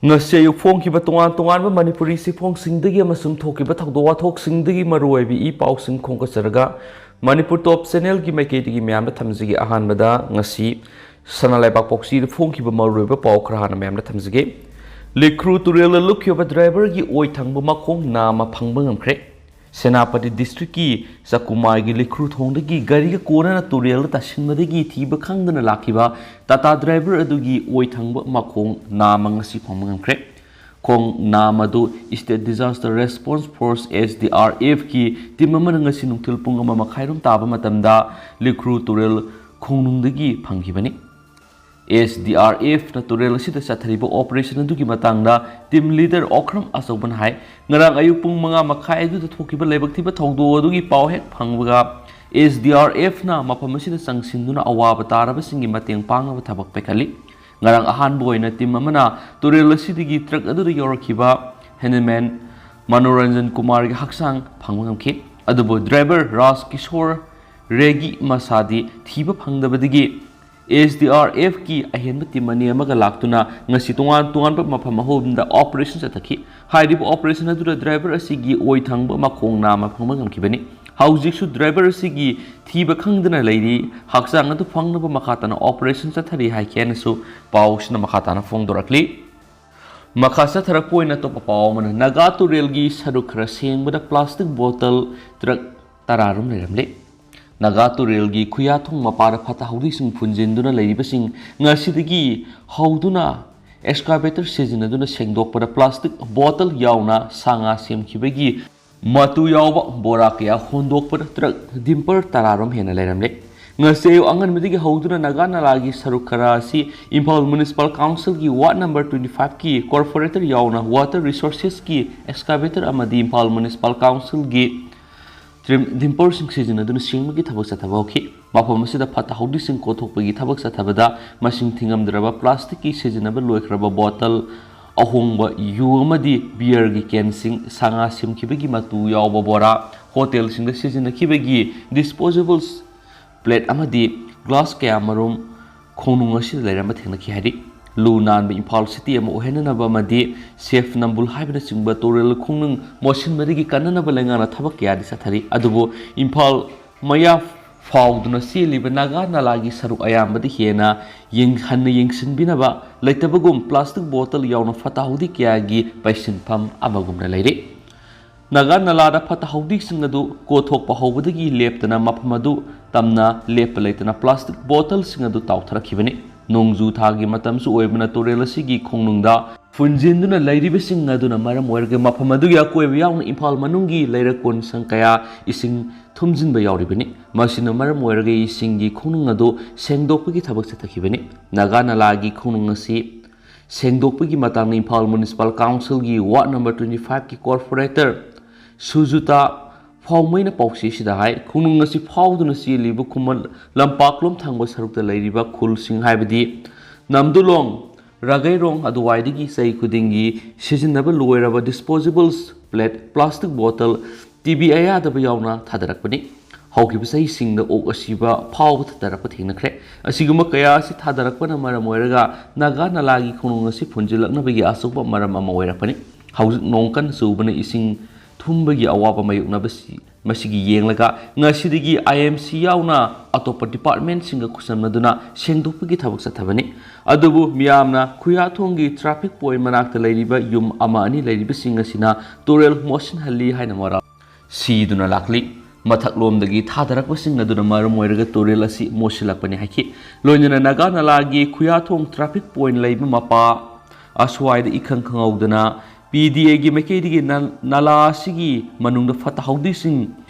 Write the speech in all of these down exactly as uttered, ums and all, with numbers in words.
ꯉꯁꯤ ꯑꯌꯨꯛ ꯐꯣꯡꯈꯤꯕ ꯇꯣꯉꯥꯟ ꯇꯣꯉꯥꯟꯕ ꯃꯅꯤꯄꯨꯔꯤ ꯆꯦꯐꯣꯡꯁꯤꯡꯗꯒꯤ ꯑꯃꯁꯨꯡ ꯊꯣꯛꯈꯤꯕ ꯊꯧꯗꯣꯛ ꯋꯥꯊꯣꯛꯁꯤꯡꯗꯒꯤ ꯃꯔꯨꯑꯣꯏꯕ ꯏ ꯄꯥꯎꯁꯤꯡ ꯈꯣꯝꯒꯠꯆꯔꯒ ꯃꯅꯤꯄꯨꯔ ꯇꯣꯞ ꯆꯦꯅꯦꯜꯒꯤ ꯃꯥꯏꯀꯩꯗꯒꯤ ꯃꯌꯥꯝꯗ ꯊꯝꯖꯒꯦ꯫ ꯑꯍꯥꯟꯕꯗ ꯉꯁꯤ ꯁꯅꯥ ꯂꯩꯕꯥꯛ ꯄꯥꯎꯆꯦꯗ ꯐꯣꯡꯈꯤꯕ ꯃꯔꯨꯑꯣꯏꯕ ꯄꯥꯎ ꯈꯔ ꯍꯥꯟꯅ ꯃꯌꯥꯝꯗ ꯊꯝꯖꯒꯦ꯫ ꯂꯤꯈ꯭ꯔꯨ ꯇꯨꯔꯦꯜꯗ ꯂꯨꯞꯈꯤꯕ ꯗ꯭ꯔꯥꯏꯚꯔꯒꯤ ꯑꯣꯏ ꯊꯪꯕ ꯃꯈꯣꯡ ꯅꯥꯝꯃ ꯐꯪꯕ ꯉꯝꯈ꯭ꯔꯦ꯫ ꯁꯦꯅꯥꯄꯇꯤ ꯗꯤꯁꯇ꯭ꯔꯤꯛꯀꯤ ꯆꯀꯨꯃꯥꯏꯒꯤ ꯂꯤꯈ꯭ꯔꯨ ꯊꯣꯡꯗꯒꯤ ꯒꯥꯔꯤꯒ ꯀꯣꯟꯅꯅ ꯇꯨꯔꯦꯜꯗ ꯇꯥꯁꯤꯟꯕꯗꯒꯤ ꯊꯤꯕ ꯈꯪꯗꯅ ꯂꯥꯛꯈꯤꯕ ꯇꯥꯇꯥ ꯗ꯭ꯔꯥꯏꯚꯔ ꯑꯗꯨꯒꯤ ꯑꯣꯏ ꯊꯪꯕ ꯃꯈꯣꯡ ꯅꯥꯝꯃ ꯉꯁꯤ ꯐꯪꯕ ꯉꯝꯈ꯭ꯔꯦ꯫ ꯈꯣꯡ ꯅꯥꯝꯃ ꯑꯗꯨ State Disaster Response Force, S D R F ꯀꯤ ꯇꯤꯝ ꯑꯃꯅ ꯉꯁꯤ ꯅꯨꯡꯊꯤꯜ ꯄꯨꯡ ꯑꯃ ꯃꯈꯥꯏꯔꯣꯝ ꯇꯥꯕ ꯃꯇꯝꯗ ꯂꯤꯈ꯭ꯔꯨ ꯇꯨꯔꯦꯜ ꯈꯣꯡꯅꯨꯡꯗꯒꯤ ꯐꯪꯈꯤꯕꯅꯤ꯫ S D R F ꯅ ꯇꯨꯔꯦꯜ ꯑꯁꯤꯗ ꯆꯠꯊꯔꯤꯕ ꯑꯣꯄꯔꯦꯁꯟ ꯑꯗꯨꯒꯤ ꯃꯇꯥꯡꯗ ꯇꯤꯝ ꯂꯤꯗꯔ ꯑꯣꯈ꯭ꯔꯝ ꯑꯆꯧꯕꯅ ꯍꯥꯏ, ꯉꯔꯥꯡ ꯑꯌꯨꯛ ꯄꯨꯡ ꯃꯉꯥ ꯃꯈꯥꯏ ꯑꯗꯨꯗ ꯊꯣꯛꯈꯤꯕ ꯂꯥꯏꯕꯛ ꯊꯤꯕ ꯊꯧꯗꯣꯛ ꯑꯗꯨꯒꯤ ꯄꯥꯎ ꯍꯦꯛ ꯐꯪꯕꯒ S D R F ꯅ ꯃꯐꯝ ꯑꯁꯤꯗ ꯆꯪꯁꯤꯟꯗꯨꯅ ꯑꯋꯥꯕ ꯇꯥꯔꯕꯁꯤꯡꯒꯤ ꯃꯇꯦꯡ ꯄꯥꯡꯅꯕ ꯊꯕꯛ ꯄꯥꯏꯈꯠꯂꯤ꯫ ꯉꯔꯥꯡ ꯑꯍꯥꯟꯕ ꯑꯣꯏꯅ ꯇꯤꯝ ꯑꯃꯅ ꯇꯨꯔꯦꯜ ꯑꯁꯤꯗꯒꯤ ꯇ꯭ꯔꯛ ꯑꯗꯨꯗ ꯌꯧꯔꯛꯈꯤꯕ ꯍꯦꯟꯗꯜꯃꯦꯟ ꯃꯅꯣꯔꯟꯖꯟ ꯀꯨꯃꯥꯔꯒꯤ ꯍꯛꯆꯥꯡ ꯐꯪꯕ ꯉꯝꯈꯤ꯫ ꯑꯗꯨꯕꯨ ꯗ꯭ꯔꯥꯏꯚꯔ ꯔꯥꯖ ꯀꯤꯁꯣꯔ ꯔꯦꯒꯤ ꯃꯁꯥꯗꯤ ꯊꯤꯕ ꯐꯪꯗꯕꯗꯒꯤ S D R F ꯀꯤ ꯑꯍꯦꯟꯕ ꯇꯤꯝ ꯑꯅꯤ ꯑꯃꯒ ꯂꯥꯛꯇꯨꯅ ꯉꯁꯤ ꯇꯣꯉꯥꯟ ꯇꯣꯉꯥꯟꯕ ꯃꯐꯝ ꯑꯍꯨꯝꯗ ꯑꯣꯄꯔꯦꯁꯟ ꯆꯠꯊꯈꯤ꯫ ꯍꯥꯏꯔꯤꯕ ꯑꯣꯄꯔꯦꯁꯟ ꯑꯗꯨꯗ ꯗ꯭ꯔꯥꯏꯚꯔ ꯑꯁꯤꯒꯤ ꯑꯣꯏ ꯊꯪꯕ ꯃꯈꯣꯡ ꯅꯥꯝꯃ ꯐꯪꯕ ꯉꯝꯈꯤꯕꯅꯤ꯫ ꯍꯧꯖꯤꯛꯁꯨ ꯗ꯭ꯔꯥꯏꯚꯔ ꯑꯁꯤꯒꯤ ꯊꯤꯕ ꯈꯪꯗꯅ ꯂꯩꯔꯤ꯫ ꯍꯛꯆꯥꯡ ꯑꯗꯨ ꯐꯪꯅꯕ ꯃꯈꯥ ꯇꯥꯅ ꯑꯣꯄꯔꯦꯁꯟ ꯆꯠꯊꯔꯤ ꯍꯥꯏꯈꯤ ꯍꯥꯏꯅꯁꯨ ꯄꯥꯎꯁꯤꯅ ꯃꯈꯥ ꯇꯥꯅ ꯐꯣꯡꯗꯣꯔꯛꯂꯤ꯫ ꯃꯈꯥ ꯆꯠꯊꯔꯛꯄ ꯑꯣꯏꯅ ꯑꯇꯣꯞꯄ ꯄꯥꯎ ꯑꯃꯅ, ꯅꯥꯒꯥ ꯇꯨꯔꯦꯜꯒꯤ ꯁꯔꯨꯛ ꯈꯔ ꯁꯦꯡꯕꯗ ꯄ꯭ꯂꯥꯁꯇꯤꯛ ꯕꯣꯇꯜ ꯇ꯭ꯔꯛ ꯇꯔꯥꯔꯣꯝ ꯂꯩꯔꯝꯂꯦ꯫ ꯅꯥꯒꯥ ꯇꯨꯔꯦꯜꯒꯤ ꯈꯨꯌꯥꯊꯣꯡ ꯃꯄꯥꯗ ꯐꯠꯇ ꯍꯥꯎꯗꯤꯁꯤꯡ ꯐꯨꯟꯖꯤꯟꯗꯨꯅ ꯂꯩꯔꯤꯕꯁꯤꯡ ꯉꯁꯤꯗꯒꯤ ꯍꯧꯗꯨꯅ ꯑꯦꯛꯁꯀꯥꯚꯦꯇꯔ ꯁꯤꯖꯤꯟꯅꯗꯨꯅ ꯁꯦꯡꯗꯣꯛꯄꯗ ꯄ꯭ꯂꯥꯁꯇꯤꯛ ꯕꯣꯇꯜ ꯌꯥꯎꯅ ꯁꯥ ꯉꯥ ꯁꯦꯝꯈꯤꯕꯒꯤ ꯃꯇꯨ ꯌꯥꯎꯕ ꯕꯣꯔꯥ ꯀꯌꯥ ꯍꯣꯟꯗꯣꯛꯄꯗ ꯇ꯭ꯔꯛ ꯗꯤꯝꯄꯔ ꯇꯔꯥꯔꯣꯝ ꯍꯦꯟꯅ ꯂꯩꯔꯝꯂꯦ꯫ ꯉꯁꯤ ꯑꯌꯨꯛ ꯑꯉꯟꯕꯗꯒꯤ ꯍꯧꯗꯨꯅ ꯅꯥꯒꯥ ꯅꯂꯥꯒꯤ ꯁꯔꯨꯛ ꯈꯔ ꯑꯁꯤ ꯏꯝꯐꯥꯜ ꯃ꯭ꯌꯨꯅꯤꯁꯤꯄꯥꯜ ꯀꯥꯎꯟꯁꯤꯜꯒꯤ ꯋꯥꯔꯗ ꯅꯝꯕꯔ ꯇ꯭ꯋꯦꯟꯇꯤ ꯐꯥꯏꯚꯀꯤ ꯀꯣꯔꯄꯣꯔꯦꯇꯔ ꯌꯥꯎꯅ ꯋꯥꯇꯔ ꯔꯤꯁꯣꯔꯁꯦꯁꯀꯤ ꯑꯦꯛꯁꯀꯥꯚꯦꯇꯔ ꯑꯃꯗꯤ ꯏꯝꯐꯥꯜ ꯃ꯭ꯌꯨꯅꯤꯁꯤꯄꯥꯜ ꯀꯥꯎꯟꯁꯤꯜꯒꯤ ꯇ꯭ꯔꯤꯝ ꯗꯤꯝꯄꯔꯁꯤꯡ ꯁꯤꯖꯤꯟꯅꯗꯨꯅ ꯁꯦꯡꯕꯒꯤ ꯊꯕꯛ ꯆꯠꯊꯕ ꯍꯧꯈꯤ꯫ ꯃꯐꯝ ꯑꯁꯤꯗ ꯐꯠꯇ ꯍꯥꯎꯗꯤꯁꯤꯡ ꯀꯣꯛꯊꯣꯛꯄꯒꯤ ꯊꯕꯛ ꯆꯠꯊꯕꯗ ꯃꯁꯤꯡ ꯊꯤꯉꯝꯗ꯭ꯔꯕ ꯄ꯭ꯂꯥꯁꯇꯤꯛꯀꯤ ꯁꯤꯖꯤꯟꯅꯕ ꯂꯣꯏꯈ꯭ꯔꯕ ꯕꯣꯇꯜ, ꯑꯍꯣꯡꯕ ꯌꯨ ꯑꯃꯗꯤ ꯕꯤꯌꯔꯒꯤ ꯀꯦꯟꯁꯤꯡ, ꯁꯥ ꯉꯥ ꯁꯦꯝꯈꯤꯕꯒꯤ ꯃꯇꯨ ꯌꯥꯎꯕ ꯕꯣꯔꯥ, ꯍꯣꯇꯦꯜꯁꯤꯡꯗ ꯁꯤꯖꯤꯟꯅꯈꯤꯕꯒꯤ ꯗꯤꯁꯄꯣꯖꯦꯕꯜꯁ ꯄ꯭ꯂꯦꯠ ꯑꯃꯗꯤ ꯒ꯭ꯂꯥꯁ ꯀꯌꯥꯃꯔꯨꯝ ꯈꯣꯡꯅꯨꯡ ꯑꯁꯤꯗ ꯂꯩꯔꯝꯕ ꯊꯦꯡꯅꯈꯤ ꯍꯥꯏꯔꯤ꯫ ꯂꯨ ꯅꯥꯟꯕ ꯏꯝꯐꯥꯜ ꯁꯤꯇꯤ ꯑꯃ ꯑꯣꯏꯍꯟꯅꯅꯕ ꯑꯃꯗꯤ ꯁꯦꯐ ꯅꯝꯕꯨꯜ ꯍꯥꯏꯕꯅꯆꯤꯡꯕ ꯇꯨꯔꯦꯜ ꯈꯣꯡꯅꯨꯡ ꯃꯣꯠꯁꯤꯟꯕꯗꯒꯤ ꯀꯟꯅꯅꯕ ꯂꯩꯉꯥꯛꯅ ꯊꯕꯛ ꯀꯌꯥꯗꯤ ꯆꯠꯊꯔꯤ꯫ ꯑꯗꯨꯕꯨ ꯏꯝꯐꯥꯜ ꯃꯌꯥ ꯐꯥꯎꯗꯨꯅ ꯆꯦꯜꯂꯤꯕ ꯅꯥꯒꯥ ꯅꯂꯥꯒꯤ ꯁꯔꯨꯛ ꯑꯌꯥꯝꯕꯗꯤ ꯍꯦꯟꯅ ꯌꯦꯡ-, ꯍꯟꯅ ꯌꯦꯡꯁꯤꯟꯕꯤꯅꯕ ꯂꯩꯇꯕꯒꯨꯝ ꯄ꯭ꯂꯥꯁꯇꯤꯛ ꯕꯣꯇꯜ ꯌꯥꯎꯅ ꯐꯠꯇ ꯍꯥꯎꯗꯤ ꯀꯌꯥꯒꯤ ꯄꯩꯁꯤꯟꯐꯝ ꯑꯃꯒꯨꯝꯅ ꯂꯩꯔꯤ꯫ ꯅꯥꯒꯥ ꯅꯂꯥꯗ ꯐꯠꯇ ꯍꯥꯎꯗꯤꯁꯤꯡ ꯑꯗꯨ ꯀꯣꯊꯣꯛꯄ ꯍꯧꯕꯗꯒꯤ ꯂꯦꯞꯇꯅ ꯃꯐꯝ ꯑꯗꯨ ꯇꯝꯅ ꯂꯦꯞꯄ ꯂꯩꯇꯅ ꯄ꯭ꯂꯥꯁꯇꯤꯛ ꯕꯣꯇꯜꯁꯤꯡ ꯑꯗꯨ ꯇꯥꯎꯊꯔꯛꯈꯤꯕꯅꯤ꯫ ꯅꯣꯡꯖꯨ ꯊꯥꯒꯤ ꯃꯇꯝꯁꯨ ꯑꯣꯏꯕꯅ ꯇꯨꯔꯦꯜ ꯑꯁꯤꯒꯤ ꯈꯣꯡꯅꯨꯡꯗ ꯐꯨꯟꯖꯤꯟꯗꯨꯅ ꯂꯩꯔꯤꯕꯁꯤꯡ ꯑꯗꯨꯅ ꯃꯔꯝ ꯑꯣꯏꯔꯒ ꯃꯐꯝ ꯑꯗꯨꯒꯤ ꯑꯀꯣꯏꯕ ꯌꯥꯎꯅ ꯏꯝꯐꯥꯜ ꯃꯅꯨꯡꯒꯤ ꯂꯩꯔꯛ ꯀꯣꯟꯁꯪ ꯀꯌꯥ ꯏꯁꯤꯡ ꯊꯨꯝꯖꯤꯟꯕ ꯌꯥꯎꯔꯤꯕꯅꯤ꯫ ꯃꯁꯤꯅ ꯃꯔꯝ ꯑꯣꯏꯔꯒ ꯏꯁꯤꯡꯒꯤ ꯈꯣꯡꯅꯨꯡ ꯑꯗꯨ ꯁꯦꯡꯗꯣꯛꯄꯒꯤ ꯊꯕꯛ ꯆꯠꯊꯈꯤꯕꯅꯤ꯫ ꯅꯥꯒꯥ ꯅꯂꯥꯒꯤ ꯈꯣꯡꯅꯨꯡ ꯑꯁꯤ ꯁꯦꯡꯗꯣꯛꯄꯒꯤ ꯃꯇꯥꯡꯗ ꯏꯝꯐꯥꯜ ꯃ꯭ꯌꯨꯅꯤꯁꯤꯄꯥꯜ ꯀꯥꯎꯟꯁꯤꯜꯒꯤ ꯋꯥꯔꯗ ꯅꯝꯕꯔ twenty five ꯀꯤ ꯀꯣꯔꯄꯣꯔꯦꯇꯔ ꯁꯨꯖꯨꯇꯥ ꯐꯥꯎꯃꯩꯅ ꯄꯥꯎꯆꯦꯁꯤꯗ ꯍꯥꯏ, ꯈꯣꯡꯅꯨꯡ ꯑꯁꯤ ꯐꯥꯎꯗꯨꯅ ꯆꯦꯜꯂꯤꯕ ꯈꯨꯃꯟ ꯂꯝꯄꯥꯛꯂꯣꯝ ꯊꯪꯕ ꯁꯔꯨꯛꯇ ꯂꯩꯔꯤꯕ ꯈꯨꯜꯁꯤꯡ ꯍꯥꯏꯕꯗꯤ ꯅꯝꯗꯨꯂꯣꯡ, ꯔꯥꯒꯩꯔꯣꯡ ꯑꯗꯨꯋꯥꯏꯗꯒꯤ ꯆꯍꯤ ꯈꯨꯗꯤꯡꯒꯤ ꯁꯤꯖꯤꯟꯅꯕ ꯂꯣꯏꯔꯕ ꯗꯤꯁꯄꯣꯖꯦꯕꯜꯁ ꯄ꯭ꯂꯦꯠ, ꯄ꯭ꯂꯥꯁꯇꯤꯛ ꯕꯣꯇꯜ, ꯇꯤꯕꯤ ꯑꯌꯥꯗꯕ ꯌꯥꯎꯅ ꯊꯥꯗꯔꯛꯄꯅꯤ꯫ ꯍꯧꯈꯤꯕ ꯆꯍꯤꯁꯤꯡꯗ ꯑꯣꯛ ꯑꯁꯤꯕ ꯐꯥꯎꯕ ꯊꯥꯗꯔꯛꯄ ꯊꯦꯡꯅꯈ꯭ꯔꯦ꯫ ꯑꯁꯤꯒꯨꯝꯕ ꯀꯌꯥ ꯑꯁꯤ ꯊꯥꯗꯔꯛꯄꯅ ꯃꯔꯝ ꯑꯣꯏꯔꯒ ꯅꯥꯒꯥ ꯅꯂꯥꯒꯤ ꯈꯣꯡꯅꯨꯡ ꯑꯁꯤ ꯐꯨꯟꯖꯤꯜꯂꯛꯅꯕꯒꯤ ꯑꯆꯧꯕ ꯃꯔꯝ ꯑꯃ ꯑꯣꯏꯔꯛꯄꯅꯤ꯫ ꯍꯧꯖꯤꯛ ꯅꯣꯡ ꯀꯟꯅ ꯆꯨꯕꯅ ꯏꯁꯤꯡ ꯊꯨꯝꯕꯒꯤ ꯑꯋꯥꯕ ꯃꯥꯌꯣꯛꯅꯕꯁꯤ, ꯃꯁꯤꯒꯤ ꯌꯦꯡꯂꯒ ꯉꯁꯤꯗꯒꯤ ꯑꯥꯏ ꯑꯦꯝ ꯁꯤ ꯌꯥꯎꯅ ꯑꯇꯣꯞꯄ ꯗꯤꯄꯥꯔꯠꯃꯦꯟꯁꯤꯡꯒ ꯈꯨꯠꯁꯝꯅꯗꯨꯅ ꯁꯦꯡꯗꯣꯛꯄꯒꯤ ꯊꯕꯛ ꯆꯠꯊꯕꯅꯤ꯫ ꯑꯗꯨꯕꯨ ꯃꯤꯌꯥꯝꯅ ꯈꯨꯌꯥꯊꯣꯡꯒꯤ ꯇ꯭ꯔꯥꯐꯤꯛ ꯄꯣꯏꯟ ꯃꯅꯥꯛꯇ ꯂꯩꯔꯤꯕ ꯌꯨꯝ ꯑꯃ ꯑꯅꯤ ꯂꯩꯔꯤꯕꯁꯤꯡ ꯑꯁꯤꯅ ꯇꯨꯔꯦꯜ ꯃꯣꯠꯁꯤꯟꯍꯜꯂꯤ ꯍꯥꯏꯅ ꯃꯔꯥꯜ ꯁꯤꯗꯨꯅ ꯂꯥꯛꯂꯤ꯫ ꯃꯊꯛꯂꯣꯝꯗꯒꯤ ꯊꯥꯗꯔꯛꯄꯁꯤꯡ ꯑꯗꯨꯅ ꯃꯔꯝ ꯑꯣꯏꯔꯒ ꯇꯨꯔꯦꯜ ꯑꯁꯤ ꯃꯣꯠꯁꯤꯜꯂꯛꯄꯅꯤ ꯍꯥꯏꯈꯤ꯫ ꯂꯣꯏꯅꯅ ꯅꯥꯒꯥ ꯅꯂꯥꯒꯤ ꯈꯨꯌꯥꯊꯣꯡ ꯇ꯭ꯔꯥꯐꯤꯛ ꯄꯣꯏꯟ ꯂꯩꯕ ꯃꯄꯥ ꯑꯁ꯭ꯋꯥꯏꯗ ꯏꯈꯪ ꯈꯪꯍꯧꯗꯅ ꯄꯤ ꯗꯤ ꯑꯦꯒꯤ ꯃꯥꯏꯀꯩꯗꯒꯤ ꯅ-, ꯅꯂꯥ ꯑꯁꯤꯒꯤ ꯃꯅꯨꯡꯗ ꯐꯠꯇ ꯍꯥꯎꯗꯤꯁꯤꯡ